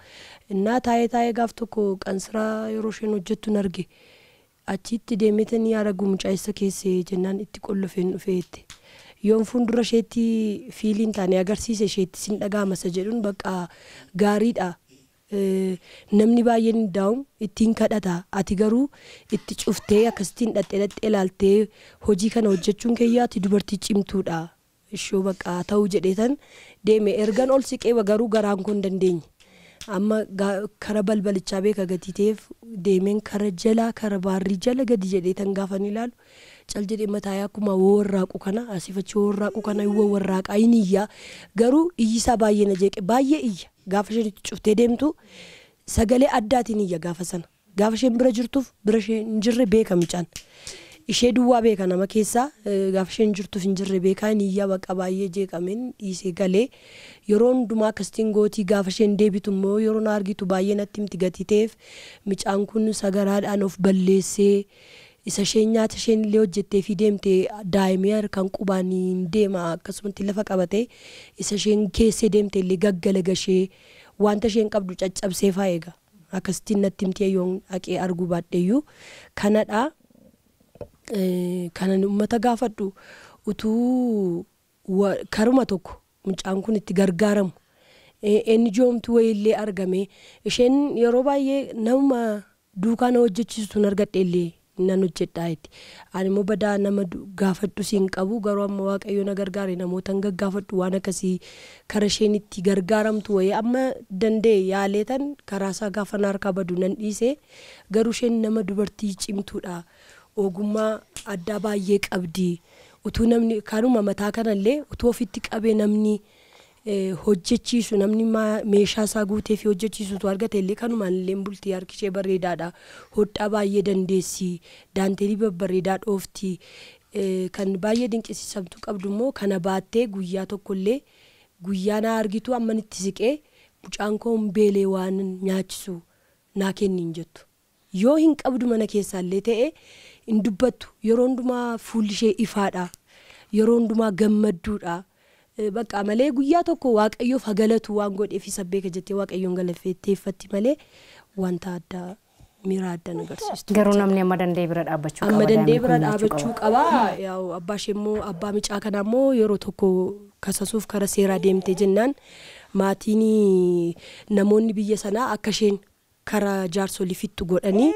Innaa taa'ee taa'ee gaaf tokko qansiraa yeroo isheen hojjettu nan arge. Achitti deemetanii yaada mucaa isa keessee jennaan itti qollofeen dhufeetti. Yoon fuuldura isheetti fiiliin taane agarsiise isheetti sin dhaga'ama isa jedhuun bakka gaariidha. Namni baay'een daa'u ittiin kadhata ati garuu itti cuftee akkasittiin dhaxxee dhaxxee ilaaltee hojii kana hojjechuun keeyyaa ati dubartii cimtuudha. Ishoo bakka ta'uu jedheetan deeme ergan ol siqee garuu garaan koo hin dandeenye. Amma kara balbalichaa beeka gatii ta'eef deemeen kara jalaa kara baarrii jala gadi jedheetan gaafan ilaalu cal jedhee mataa akkuma warraaqu kana asiifachi warraaqu kana warraaqaa hin iyyaa garuu iyyisaa baay'ee na jeeqe baay'ee iyya gaafa isheen itti cuftee deemtu sagalee addaatiin iyya gaafa sana gaafa isheen bira jirtuuf bira isheen hin jirre beeka mucaan ishee duwwaa beeka nama keessaa gaafa isheen jirtuuf hin jirre beekaa hin iyyaa bakka baay'ee jeeqameen dhiisee galee yeroo hundumaa akkasitiin gootii gaafa isheen deebitu immoo yeroo na argitu baay'ee natti himti gatii ta'eef mucaan kun sagaraadhaan of balleessee isa isheen nyaata isheen illee hojjettee fi deemte daa'imee harkaan qubaan hin deema akkasumatti lafa qabatee isa isheen keessee deemte illee gaggalagashee wanta isheen qabdu caccabsee faa eega akkasittiin natti himtee yoon dhaqee arguu baadheeyyuu kanadha. Kanan uummata gaafadhu utuu karuma tokko mucaan kun itti gargaaramu inni joomtu wayiillee argame isheen yeroo baay'ee nama duukaa na hojjechiistu argadhe illee nan hojjedhaa jetti. Ani immoo badaa nama gaafadhu siin qabu garuu amma Waaqayyo na gargaare namootan gaggaafadhu waan akkasii kara isheen itti gargaaramtu wayii amma danda'e yaaleetan karaa isaa gaafa na harkaa badu nan dhiise garuu isheen nama dubartii cimtuudha. Ogummaa addaa baay'ee qabdi. Utuu namni kanuma mataa kanallee utuu ofitti qabee namni hojjechiisu namni meeshaa isaa guutee fi hojjechiisu utuu argate illee kanumaan illee bultii harki ishee bareedaadha. Hodhaa baay'ee dandeessi. Daanteelii babbareedaa dhoofti. Kan baay'ee dinqisiisamtu qabdu immoo kana baattee guyyaa tokkollee guyyaa na argitu amma itti siqee mucaan koo beelee waan nyaachisu naa kenni hin jettu. Yoo hin qabdu mana keessaallee ta'e hin dubbattu. Yeroo hundumaa fuulli ishee ifaadha. Yeroo hundumaa gammadduudha. Bakka malee guyyaa tokko Waaqayyoof haa galatu waan godheef isa beeka jettee Waaqayyoon galateeffatti malee wanta addaa miira addaan agarsiistu. Garuu namni amma danda'e bira dhaabbachuu qaba. Amma danda'e bira dhaabbachuu qaba. Yaa'u abbaa ishee immoo abbaa micaa kanaa immoo yeroo tokko kasasuuf kara seeraa deemtee jennaan maatiin namoonni biyya sanaa akka isheen kara jaarsolii fixxu godhanii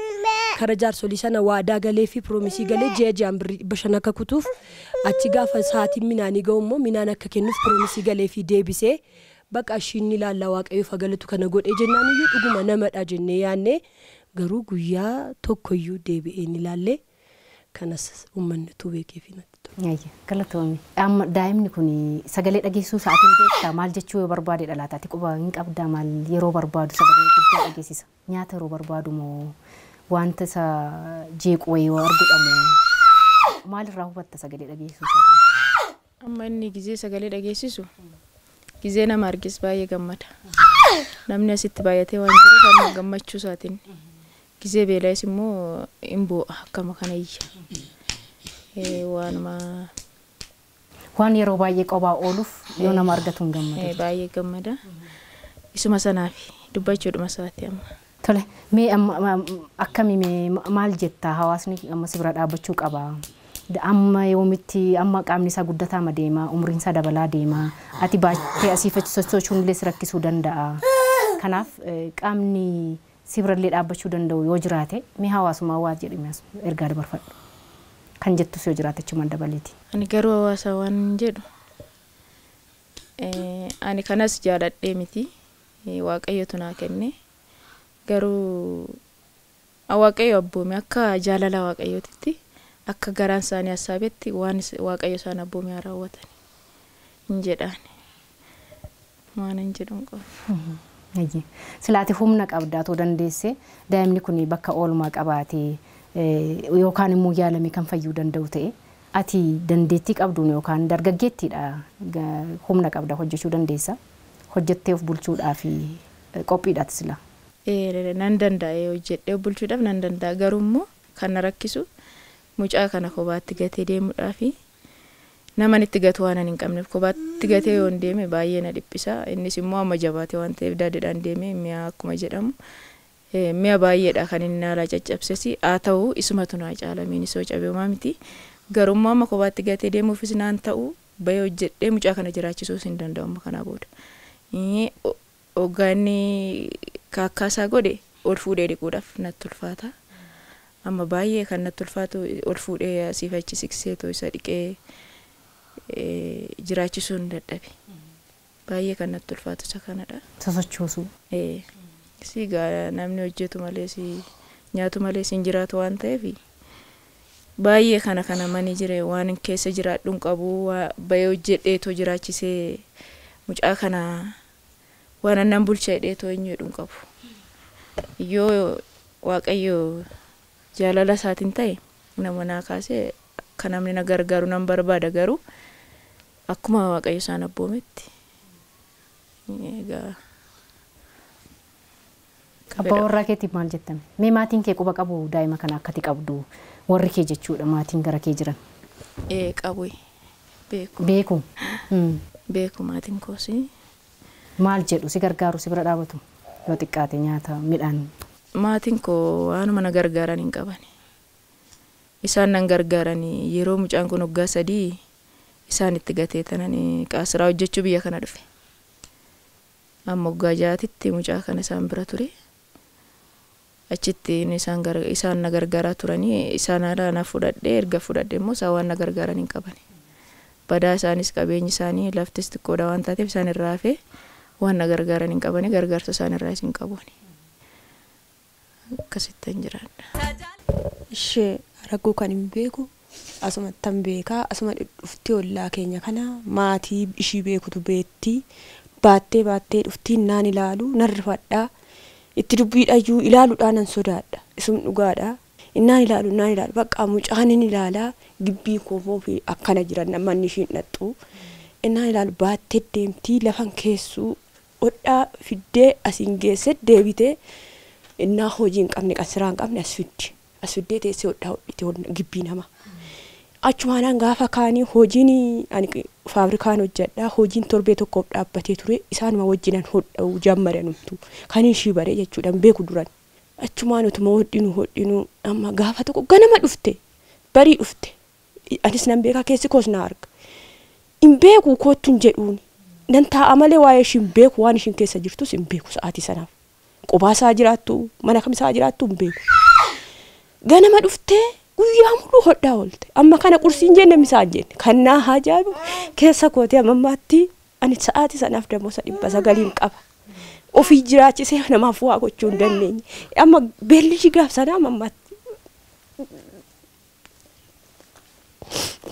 kara jaarsolii sana waadaa galee fi piroomisii galee ji'a ji'aan birrii 500 akka kutuuf achi gaafa sa'aatiin minaanii ga'u immoo minaan akka kennuuf piroomisii galee fi deebisee bakka ishiin ni ilaalla Waaqayyoof haa galatu kana godhee jennaan iyyuu dhuguma namadha jennee yaadne garuu guyyaa tokkoyyuu deebi'ee ni ilaalle kanas uummanni tu beekee fi natti tola. Galatoomii. Amma daa'imni kun sagalee dhageessisuu sa'aatiin beektaa maal jechuu yoo barbaade dhalaata ati quba hin qabdaa maal yeroo barbaadu sagalee guddaa dhageessisa. Nyaata yeroo barbaadu moo wanta isa jeequ wayii yoo arguudha moo maalirraa hubatta sagalee dhageessisuu isaatiin? Amma inni gizee sagalee dhageessisu gizee nama argis baay'ee gammada. Namni asitti baay'atee waan jiruuf amma gammachuu isaatiin gizee beela'es immoo hin boo'a akkama kana iyya. Waanuma waan yeroo baay'ee qophaa ooluuf yoo nama argatu hin gammadu. Baay'ee gammada. Isuma sanaaf dubbachuudhuma isaati amma. Tole mee akkami mee maal jetta hawaasni amma si bira dhaabbachuu qaba? Amma yoomitti amma qaamni isaa guddataa deema umriin isaa dabalaa deema ati baattee asii fi achi sochoochuun illee si rakkisuu danda'a. Kanaaf qaamni si birallee dhaabbachuu danda'u yoo jiraate mee hawaasummaa waa jedhame ergaa dabarfadhu. Kan jettus yoo jiraate achumaan dabaleeti. Ani garuu hawaasa waan jedhu ani kanas jaaladhee miti Waaqayyotu naa kenne garuu Waaqayyo abboome akka jaalala Waaqayyootitti akka garaan isaanii hassaabetti waan Waaqayyo isaan abboome haa raawwatan hin jedhaan waan hin jedhu hin qabu. Silaati humna qabdaa too dandeesse daa'imni kun bakka oolmaa qabaatee yookaan immoo yaalamee kan fayyuu danda'u ta'e ati dandeettii qabduun yookaan dargaggeettiidha humna qabda hojjechuu dandeessa hojjettee of bulchuudhaa fi qophiidhaati sila. Nan danda'a hojjedhee of bulchuudhaaf nan danda'a garuu immoo kan na rakkisu mucaa kana kophaatti gatee deemuudhaa fi nama itti gatu waan hin qabneef kophaatti gatee yoon deeme baay'ee na dhiphisa innis immoo amma jabaate waan ta'eef daadhiidhaan deeme mi'a akkuma jedhamu mi'a baay'eedha kan inni alaa caccabses haa ta'u isumatu naa caala miinisoo cabeemaa miti garuu immoo amma kophaatti gatee deemuufis naan ta'u bahee hojjedhee mucaa kana jiraachisuus hin danda'u amma kanaa booda. Hoggaanni kaakkaasaa godhe ol fuudhee dhiquudhaaf natti ulfaata. Amma baay'ee kan natti ulfaatu ol fuudhee asii fi achi siqseetoo isa dhiqee jiraachisuu hin dadhabe. Baay'ee kan natti ulfaatu isa kanadha. Sosochoosuu. Si gaa namni hojjetu malee si nyaatu malee si hin jiraatu waan ta'eef baay'ee kana kana mani jire waan keessa jiraadhu hin qabu bahee hojjedheetoo jiraachisee mucaa kana waan annan bulcha hidheetoo eenyu jedhu hin qabu. Yoo Waaqayyo jaalala isaatiin ta'e nama naa kaasee akka namni na gargaaru nan barbaada garuu akkuma Waaqayyo isaan abboometti egaa. Abbaa warraa keetiif maal jettame? Mee maatiin kee quba qabu daa'ima kana akkati qabdu warri kee jechuudha maatiin gara kee jiran. Qabu beeku. Beeku. Beeku maatiin koos. Maal jedhu si gargaaru si bira dhaabatu yoo xiqqaate nyaata midhaan. Maatiin koo waanuma na gargaaran hin qaban. Isaan nan gargaaran yeroo mucaan kun waggaa 3 isaan itti gatee tanan qaasiraa hojjechuu biyya kana dhufe. Amma waggaa 6tti mucaa kana isaan bira ture. Achitti isaan na gargaaraa turanii isaan alaa na fudhadhee erga fudhadhee immoo isaan waan na gargaaran hin qaban. Badaa isaanis qabeenyi isaanii laftis xiqqoodha waan taateef isaan irraa hafee waan na gargaaran hin qabani gargaarsa isaan irraa isin qabuuni. Akkasitti hin jiraadha. Ishee rakkoo kan hin beeku asumattan beekaa asuma dhuftee ollaa keenya kana maatii ishii beekutu beettii baattee baattee dhuftiin naan ilaalu nan rifadhaa itti dubbiidhayyuu ilaaluudhaan nan sodaadha isum dhugaadha Innaan ilaalu bakka mucaan inni ilaalaa gibbii koomoo fi akkana jiran manni ishiin dhaxxu. Innaan ilaalu baattee deemtii lafan keessuu hodhaa fiddee asiin geesse deebitee innaa hojii hin qabne qasiraa hin qabne as fiddi. As fiddee teessee hodhaa hodhite gibbii nama. Achumaanaan gaafa kaanii hojiin ani faabrikaan hojjedha hojiin torbee tokkoof dhaabbatee ture isaanuma wajjinan hodha'uu jammaranumtu kan ishii bare jechuudhaan beeku duran. Achumaan utuma hodhinu amma gaafa tokko ganama dhufte barii dhufte anis nan beekaa keessi koos na arga. Hin beeku kootu hin jedhuuni nan taa'a malee waa'ee ishii hin beeku waan ishiin keessa jirtus hin beeku sa'aatii sanaaf. Qubaa isaa jiraattu mana kam isaa jiraattu hin beeku. Ganama dhuftee guyyaa muluu hodhaa oolte amma kana qursiin jenne misaan jenne kan naa ajaa'ibu keessa kootee amma ammaatti ani sa'aatii sanaaf damoosa 900 qaba. Ofii jiraachisee namaaf waa gochuu hin dandeenye. Amma beelli ishii gaaf sanaa amma ammaatti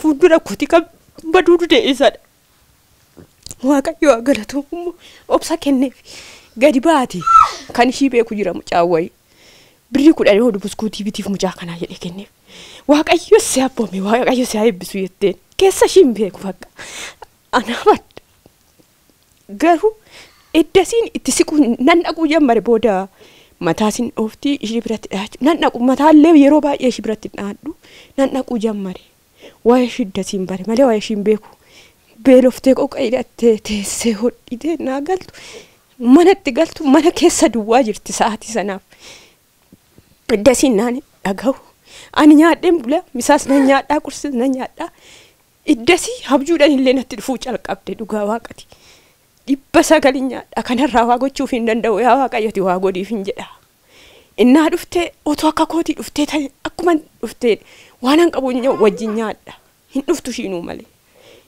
fuuldura kooti kan baduu dide isadha. Waaqayyo haa galatoomuu obsa kenneef gadi baate kan ishii beeku jira mucaan wayii. Birrii 10 hodhu buskuutii bitiif mucaa kanaa jedhee kenneef. Waaqayyo si abboome waaqayyo si haa eebbisu jetteen keessa ishii hin beeku bakka. Anaaf adda. Garuu eddasiin itti siquu nan dhaquu jammare booda mataa sin dhooftii ishii biratti dhahachu nan dhaqu mataallee yeroo baay'ee ishii biratti dhahadhu nan dhaquu jammare. Waa'ee ishii eddasiin bare malee waa'ee ishii hin beeku. Beeloftee qoqa hidhattee teessee hodhitee naa galtu manatti galtu mana keessa duwwaa jirti sa'aatii sanaaf. Eddasiin naan dhagahu. Ani nyaadheen bula misaas nan nyaadhaa qursis nan nyaadhaa. Eddasii habjuudhaan illee natti dhufuu calqabde dhugaa waaqati. 900 nyaadhaa kanarraa waa gochuuf hin danda'u yaa waaqayyoti waa godhiif hin jedha. Innaa dhuftee otoo akka kootii dhuftee ta'e akkuma dhuftee waan an qabu wajjin nyaadha. Hin dhuftu ishiinuu malee.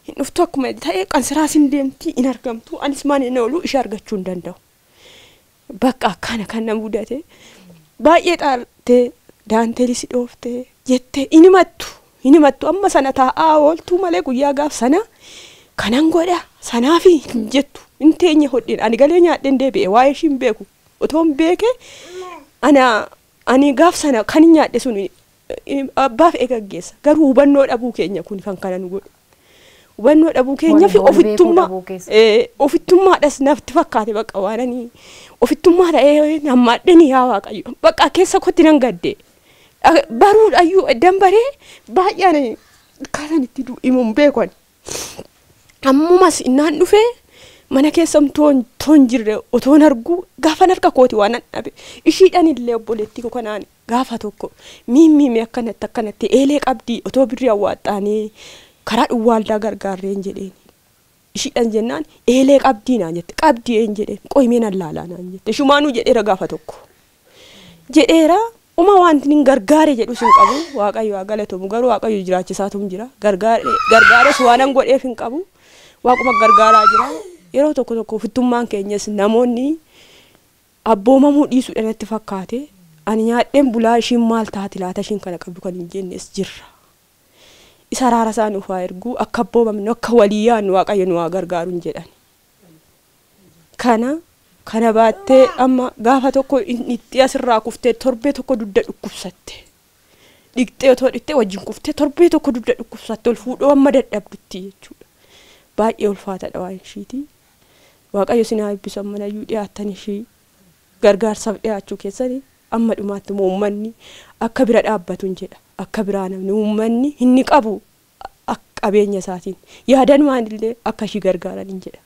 Hin dhuftu akkuma ta'e qansiraas hin deemti hin argamtu anis maan hin oolu ishee argachuu hin danda'u. Bakka akkana kan na mudate baay'ee xaartee daanteelis dhooftee jettee hin himattu amma sana taa'aa ooltuu malee guyyaa gaaf sana kanan godha sanaafi hin jettu hin teenye hodheen ani galee nyaadheen deebi'e waa'ee ishii hin beeku otoo hin beeke ani gaaf sana kan hin nyaadhe sun abbaaf eegaggeessa garuu hubannoo dhabuu keenya kun kan kana nu godhu. Hubannoo dhabuu keenya fi ofittummaadhas natti fakkaate bakka waan ani ofittummaa ta'ee hammaadheen yaa waaqayyo bakka keessa kootti nan gadde. Baruudhayyuu dambaree baay'ee ani akkaataan itti himuun beeku ani. Ammumas innaan dhufee mana keessa toon jirre otoon argu gaafan harka kooti waan an dhabe ishiidhaan illee obboleettii koo kanaan gaafa tokko miimmiime akkanatti akkanatti eelee qabdii otoo birrii awwaaxxaanii karaa dhuwwaaldaa gargaarreen jedheen. Ishiidhaan jennaan eelee qabdii naan jette qabdii een jedheen qoyimee nan laalaa naan jette ishumaanuu jedheera gaafa tokko. Jedheera uma wanti hin gargaare jedhus hin qabu waaqayyo haa galatomu garuu waaqayyo jiraachisaatu jira gargaares waan an godheef hin qabu waaquma gargaaraa jira. Yeroo tokko tokko ofittummaan keenyas namoonni abboomamuu dhiisuudhaan natti fakkaate ani nyaadheen bulaa ishiin maal taati laata ishiin kana qabdu kan hin jennes jirra. Isa araara isaa nuuf haa ergu akka abboomamnu akka walii yaadnu waaqayyo nu haa gargaaru hin jedhan. Kana baattee amma gaafa tokko itti asirraa kuftee torbee tokko dugda dhukkubsatte. Dhiqxee otoo dhiqxee wajjin kuftee torbee tokko dugda dhukkubsatte ol fuudhoo amma dadhabdutti jechuudha. Baay'ee ulfaataadha waan ishiiti. Waaqayyo isin haa eebbisu ammanayyuu dhiyaattan ishii gargaarsaaf dhiyaachuu keessanii amma dhumaatti immoo uummanni akka bira dhaabbatu hin jedha. Akka biraa namni uummanni hin qabu qabeenya isaatiin yaadan illee akka ishii gargaaran hin jedha.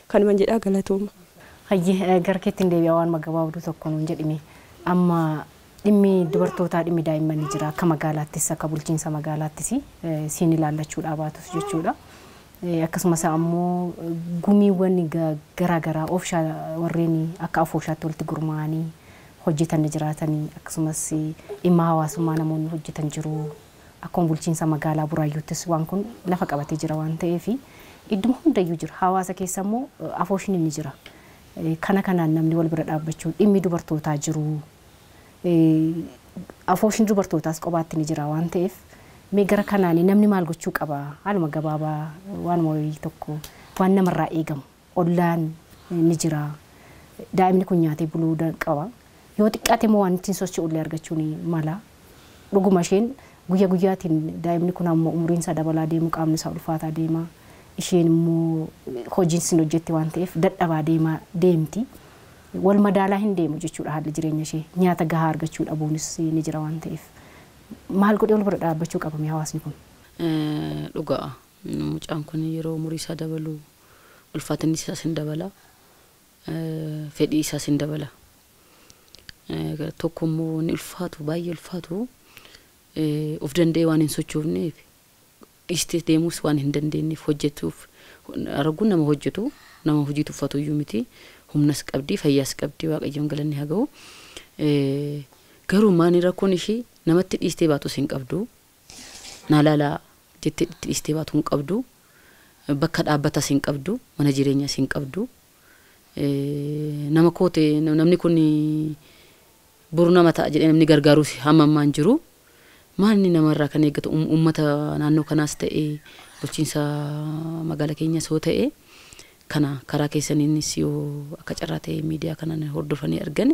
Kanuman jedhaa galatooma. Hayyee gara keetti deebi'a waan gabaabduu tokko nuun jedhime amma dhimmi dubartootaa dhimmi daa'immanii jira akka magaalaattis akka bulchiinsa magaalaattis siin ilaallachuudhaa baatus jechuudha. Akkasumas ammoo gumiiwwan garaagaraa oofshaa warreen akka afooshaatti walitti gurmaa'anii hojjetan jiraatanii akkasumas dhimma hawaasummaa namoonni hojjetan jiru. Akkuma bulchiinsa magaalaa Buraayyuuttis waan kun lafa qabatee jira waan ta'eef idduma hundayyuu jira. Hawaasa keessa immoo afooshni ni jira. Kana kanaan namni wal bira dhaabbachuu dhimmi dubartootaa jiru. Afooshni dubartootaas qobaatti ni jira waan ta'eef mee gara kanaan namni maal gochuu qaba? Haaluma gabaabaa waanuma wayii tokko waan namarraa eegamu ollaan ni jira. Daa'imni kun nyaatee buluu qaba. Yoo xiqqaate immoo waan ittiin socho'u illee argachuu ni mala. Dhuguma isheen guyyaa guyyaatiin daa'imni kun amma umuriin isaa dabalaa deemu qaamni isaa ulfaataa deema. Isheen immoo hojiin sin hojjetti waan ta'eef dadhabaa deemaa deemti. Wal madaalaa hin deemu jechuudha haalli jireenya ishee. Nyaata gahaa argachuu dhabuunis ni jira waan ta'eef. Maal godhee wal bira dhaabbachuu qabame hawaasni kun? Dhugaa mucaan kun yeroo umurii isaa dabalu ulfaatinni isaas hin dabala. Fedhii isaas hin dabala. Tokko immoo inni ulfaatu baay'ee ulfaatu of danda'ee waan hin sochoofneef dhiistee deemuus waan hin dandeenyeef hojjetuuf arguun nama hojjetu nama hojii tuffatu iyyuu miti humnas qabdi fayyaas qabdi waaqayyoon galanni haa ga'u. Garuu maani rakkoon ishee namatti dhiistee baatus hin qabdu naa laalaa jettee itti dhiistee baatu hin qabdu bakka dhaabbatas hin qabdu mana jireenyaas hin qabdu. Nama koote namni kun boru nama ta'a jedhee namni gargaarus hamma ammaan jiru. Maalni namarraa kan eeggatu uummata naannoo kanaas ta'e bulchiinsa magaalaa keenyas yoo ta'e kana karaa keessaniinis yoo akka carraa ta'e miidiyaa kanaan hordofanii argan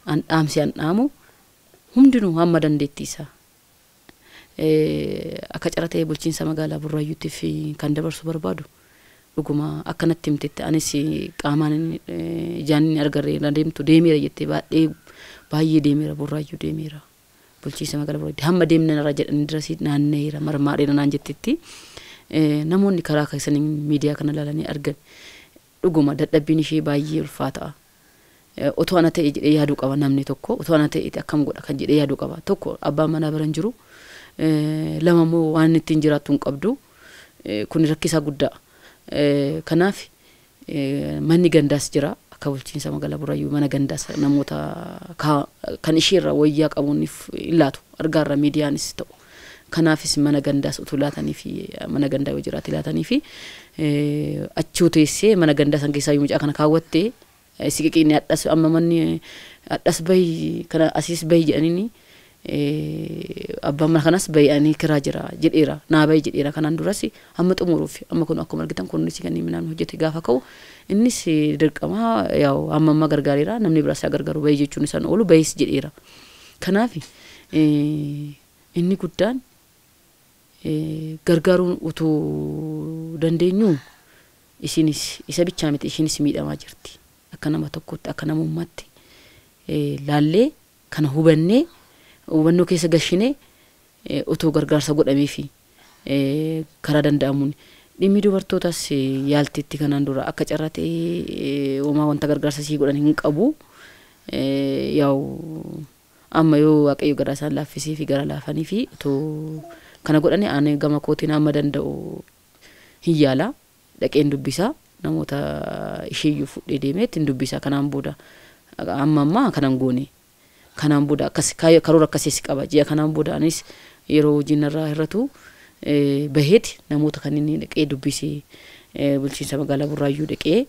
an dhaamsi an dhaamu hundinuu hamma dandeettii isaa. Akka carraa ta'e bulchiinsa magaalaa Burraayyuutiif kan dabarsu barbaadu dhuguma akkanatti himtetti anis qaamaan ijaan inni argarree na deemtu deemeera jettee baay'ee deemeera Burraayyuu deemeera. Bulchiinsa magaalaa Burraayyuu hamma deemna irraa jedhanii dirasii naanneera marmaadheera naan jettetti namoonni karaa keessanii miidiyaa kana ilaalanii argan dhuguma dadhabbiin ishee baay'ee ulfaataa. Otoo ana ta'e jedhee yaaduu qaba namni tokko otoo ana ta'e akkam godha kan jedhee yaaduu qaba tokko abbaan manaa bira hin jiru lama immoo waan ittiin jiraattu hin qabdu kun rakkisaa guddaa. Kanaaf manni gandaas jira akka bulchiinsa magaalaa Burraayyuu mana gandaas namoota kan isheerra wayyaa qabuuniif laatu argaarra miidiyaanis ta'u. Kanaafis mana gandaas utuu laatanii fi mana gandaa yoo jiraate laatanii fi achuu teessee mana gandaa san keessaa mucaa kana kaawwattee siqiqiin hadhas amma manni hadhas bahi kana asiis bahi jedhaniini abbaan mana kanas bahi ani kiraa jira jedheera naa bahi jedheera kanaan duras amma xumuruuf amma kun akkuma argitan kunis kan inni namni hojjete gaafa ka'u innis dirqama yaa'u amma amma gargaareera namni biraas haa gargaaru bahi jechuun isaan oolu bahis jedheera. Kanaaf inni guddaan gargaaruun utuu dandeenyu isinis isa bichaa miti ishinis miidhamaa jirti. Akka nama tokkotti akka namummaatti laallee kana hubannee hubannoo keessa gashinee otoo gargaarsa godhamee fi karaa danda'amuun dhimmi dubartootas yaaltiitti kanaan dura akka carraa ta'e homaa wanta gargaarsa sii godhan hin qabu. Yaa'u amma yoo waaqayyo garaa isaan laaffisee fi gara laafanii fi otoo kana godhanii ani gama kootiin amma danda'u hin yaala dhaqeen dubbisaa namoota isheeyyuu fudhee deemee ittiin dubbisaa kanaan booda amma ammaa kanan goone kanaan booda akkas karoora akkasiis qaba ji'a kanaan booda anis yeroo hojiin irraa hir'atu baheeti namoota kanneen dhaqee dubbisee bulchiinsa magaalaa Burraayyuu dhaqee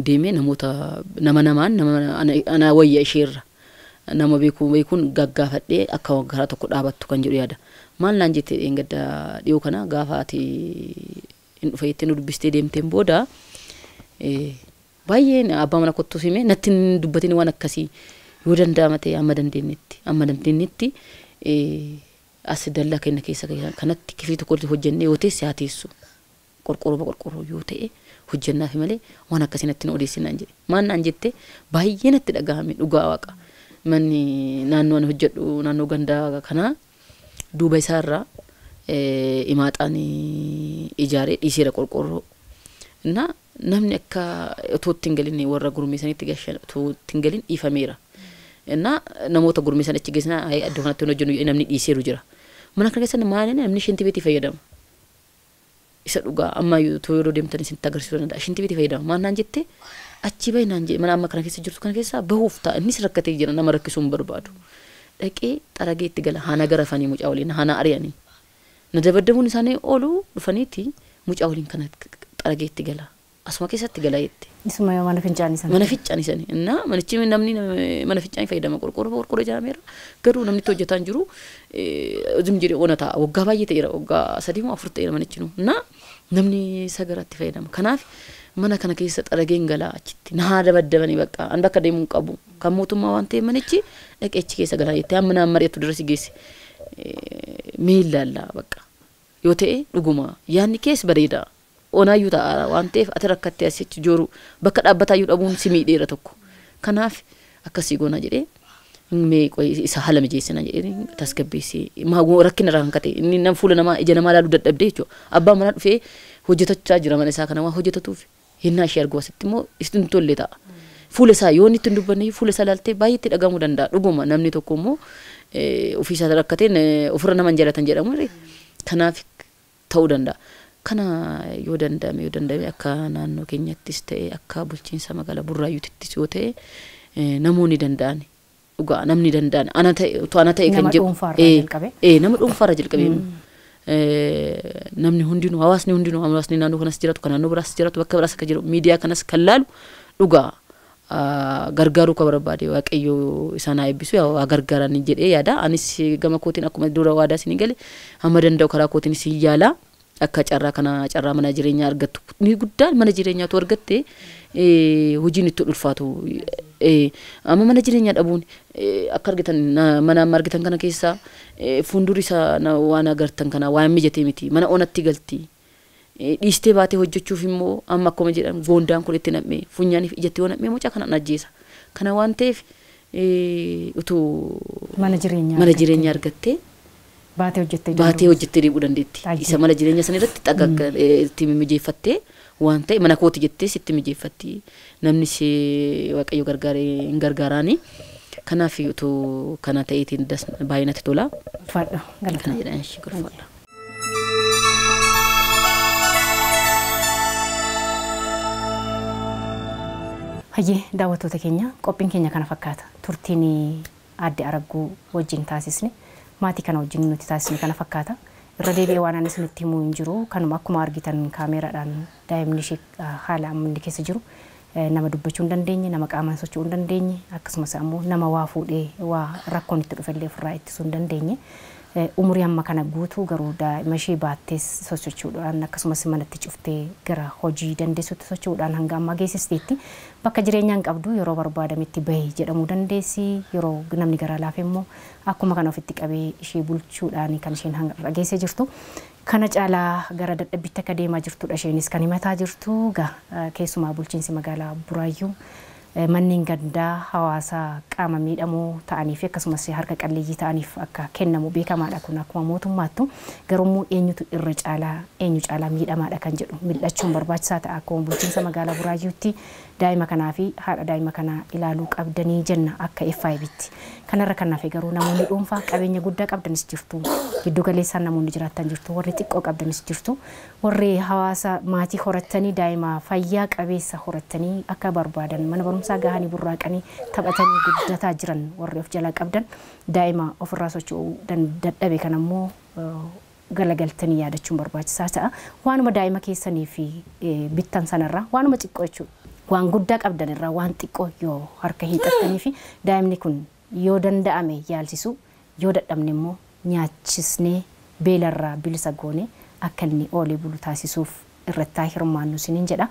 deemee namoota nama namaan nama ana wayya isheerra nama beekuun gaggaafadhee akka karaa tokko dhaabattu kan jedhu yaada. Maal naan jettee dheengadda dhiyoo kana gaafa ati hin dhufe jettee nu dubbistee deemteen booda baay'een abbaa mana kottu hime natti hin dubbatin waan akkasii yoo danda'ama ta'e amma dandeenyetti as dallaa keenya keessa kanatti kifli tokko hojjennee yoo teesse haa teessu qorqorroo yoo ta'e hojjennaaf malee waan akkasii natti hin odeessin naan jedhe. Maal naan jette baay'ee natti dhagahame dhugaa waaqa. Manni naannoo ani hojjedhu naannoo gandaa kanaa duuba isaarraa imaaxaan ijaaree dhiiseera qorqorroo. Na namni akka otoo itti hin galin warra gurmeessanitti gashan otoo itti hin galin dhiifameera. Na namoota gurmeessan achi geessan iddoo kanatti hin hojjennu namni dhiiseeru jira. Mana kana keessa maali namni shinti beetii fayyadama. Isa dhugaa amma otoo yeroo deemtan isinitti agarsiisuu danda'a. Shinti beetii fayyadama. Maal naan jette achi bahi naan jedhe mana amma kana keessa jirtu kana keessaa bahuuf ta'a innis rakkatee jira nama rakkisuu hin barbaadu. Dhaqee xaragee itti gala haana garafanii mucaa waliin haana ari'anii. Na dabaddabuun isaanii oolu dhufaniiti mucaa waliin kana xaragee itti gala. Asuma keessatti gala jette. Isuma yoo mana fincaanii sana. Mana fincaanii sana. Innaa manichi namni mana fincaanii fayyadama qorqorroo ijaarameera. Garuu namni itti hojjetaa hin jiru zim jedhee ona ta'a. Waggaa baay'ee ta'eera. Waggaa 3 moo 4 ta'eera manichi nu. Innaa namni sagaratti fayyadama. Kanaaf Mana kana keessa xarageen galaa achitti na haada baddabanii bakka an bakka deemuun qabu kan mootummaa waan ta'eef manichi dhaqee achi keessa galaa jettee amma naan mari'attu dura si geesse miillaallaa bakka yoo ta'e dhuguma yaadni kees bareeda onaayyuu ta'a waan ta'eef ati rakkattee asitti jooru bakka dhaabbataayyuu dhabuun si miidheera tokko kanaaf akkasii goona jedhee mee isa haala mijeessina jedhee tasgabbeessee rakkina irraa kan kate inni nam fuula namaa ija namaa ilaaluu dadhabdee jechuudha abbaan manaa dhufee hojjetachaa jira mana isaa kana waan hojjetatuuf hinnaa ishee argu asitti immoo isin tolle ta'a. Fuula isaa yoo inni itti hin dubbanne fuula isaa ilaaltee baay'ee itti dhagahamuu danda'a. Dhuguma namni tokko immoo ofiisaa rakkateen ofirra nama hin jaalatan jedhamu kanaaf ta'uu danda'a. Kana yoo danda'ame akka naannoo keenyattis ta'e akka bulchiinsa magaalaa Burraayyuutittis yoo ta'e namoonni danda'an dhugaa namni danda'an ana ta'e kan jedhu nama dhuunfaarraa jalqabe. Namni hundinuu hawaasni hundinuu hawaasni naannoo kanas jiraatu kan naannoo biraas jiraatu bakka biraas akka jiru miidiyaa kanas kan laalu dhugaa gargaaruu kan barbaade waaqayyo isaan haa eebbisu haa gargaaran jedhee yaada. Anis gama kootiin akkuma dura waadaa isin gale hamma danda'u karaa kootiin isin yaala akka carraa kana carraa mana jireenyaa argattu ni guddaan mana jireenyaatu argatte hojiin itti ulfaatu amma mana jireenyaa dhabuun akka argitan mana amma argitan kana keessa fuuldurri isaa waan agartan kana waan mijatee miti mana onatti galti dhiistee baatee hojjechuuf immoo amma akkuma jedhan goondaan kun itti nam'ee funyaaniif ijatti yoo nam'ee mucaa kana ajjeesa kana waan ta'eef utuu mana jireenyaa argattee baatee hojjettee deebi'uu dandeetti. Isa mana jireenya sana irratti itti mijeeffattee waan ta'e mana kooti jettee sitti mijeeffatti namni si waaqayyo gargaaree hin gargaaraani. Kanaaf utuu kana ta'eetiin baay'ee natti tola. Ulfaadha. Kana jedhan ishee gorfadha. Hayyee daawwattoota keenya qophiin keenya kana fakkaata. Turtiin aadde Aragguu wajjin taasisne. Maatii kana wajjin nuti taasisne kana fakkaata. Irra deebi'ee waan ani isinitti himuu hin jiru. Kanuma akkuma argitan kaameeraadhaan daa'imni ishee haala amma inni keessa jiru nama dubbachuu hin dandeenye, nama qaamaan socho'uu hin dandeenye, akkasumas ammoo nama waa fuudhee waa rakkoon itti dhufellee ofirraa ittisuu hin dandeenye. Umurii amma kana guutuu garuu daa'ima ishee baattee socho'uudhaan akkasumas manatti cuftee gara hojii dandeessutti socho'uudhaan hanga ammaa geessisteetti. Bakka jireenyaa hin qabdu yeroo barbaadametti bahi jedhamuu dandeessi. Yeroo namni garaa laafe immoo akkuma kana ofitti qabee ishee bulchuudhaan kan isheen hanga geessee jirtu. Kana caalaa gara dadhabbiitti akka deemaa jirtudha isheenis kan himataa jirtu. Keessumaa bulchiinsi magaalaa Buraayyuu manneen gandaa hawaasa qaama miidhamoo ta'anii fi akkasumas harka qalleeyyii ta'aniif akka kennamu beekamaadha kun akkuma mootummaattu. Garuu eenyutu irra caalaa eenyu caalaa miidhamaadha kan jedhu mil'achuun barbaachisaa ta'a. Akkuma bulchiinsa magaalaa Buraayyuutti daa'ima kanaa fi haadha daa'ima kanaa ilaaluu qabdanii jenna akka FIB'tti. Kanarra kan hafe garuu namoonni dhuunfaa qabeenya guddaa qabdanis jirtu. Giddu galeessaan namoonni jiraatan jirtu. Warri xiqqoo qabdanis jirtu. Warri hawaasa maatii horatanii daa'ima fayyaa qabeessa horatanii akka barbaadan mana barumsaa gahanii burraaqanii taphatanii guddataa jiran warri of jalaa qabdan daa'ima ofirraa socho'uu dadhabe kan ammoo galagaltanii yaadachuun barbaachisaa ta'a. Waanuma daa'ima keessanii fi bittan sanarraa waanuma xiqqoo jechuudha. Waan guddaa qabdan irraa waan xiqqoo yoo harka hiixattanii fi daa'imni kun yoo danda'ame yaalchisu yoo dadhabne immoo nyaachisnee beelarraa bilisa goone akka inni oolee bulu taasisuuf irratti hirmaannu isiniin jedha.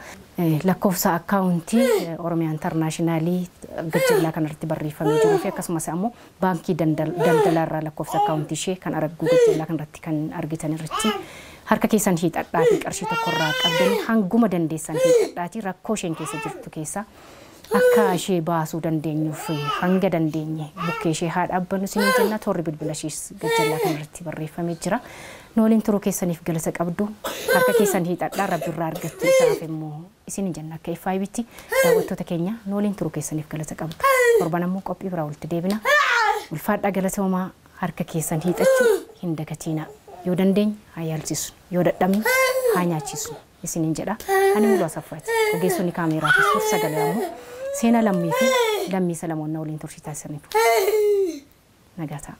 Lakkoofsa akkaawuntii Oromiyaa Intarnaashinaalii gajjallaa kanarratti barreeffamee jiruu fi akkasumas ammoo baankii daldalaarraa lakkoofsa akkaawuntii ishee kan Aragguu gajjallaa kanarratti kan argitan irratti harka keessan hiixadhaa fi qarshii tokkorraa qabdanii hanguma dandeessan hiixadhaatii rakkoo isheen keessa jirtu keessa akka ishee baasuu dandeenyuuf hanga dandeenye bukkee ishee haa dhaabbannu isiniin jenna. Toorri bilbila ishees gajjallaa kanarratti barreeffamee jira. Nooliin turuu keessaniif galata qabdu harka keessan hiixadhaa rabbirraa argattu isaaf immoo isiniin jenna akka FIB'tti daawwattoota keenya nooliin turuu keessaniif galata qabdu. Torban ammoo qophii biraa walitti deebina. Ulfaadhaa galatoomaa harka keessan hiixachuu hin dagatiina. Yoo dandeenye haa yaalchisnu, yoo dadhabne haa nyaachisnu isiniin jedha. Ani Muluu Asaffaati. Ogeessonni kaameeraa fi suur sagalee ammoo Seenaa Lammii fi Lammii Salamoon waliin tursiisaa taasisaniiru. Nagaa ta'a.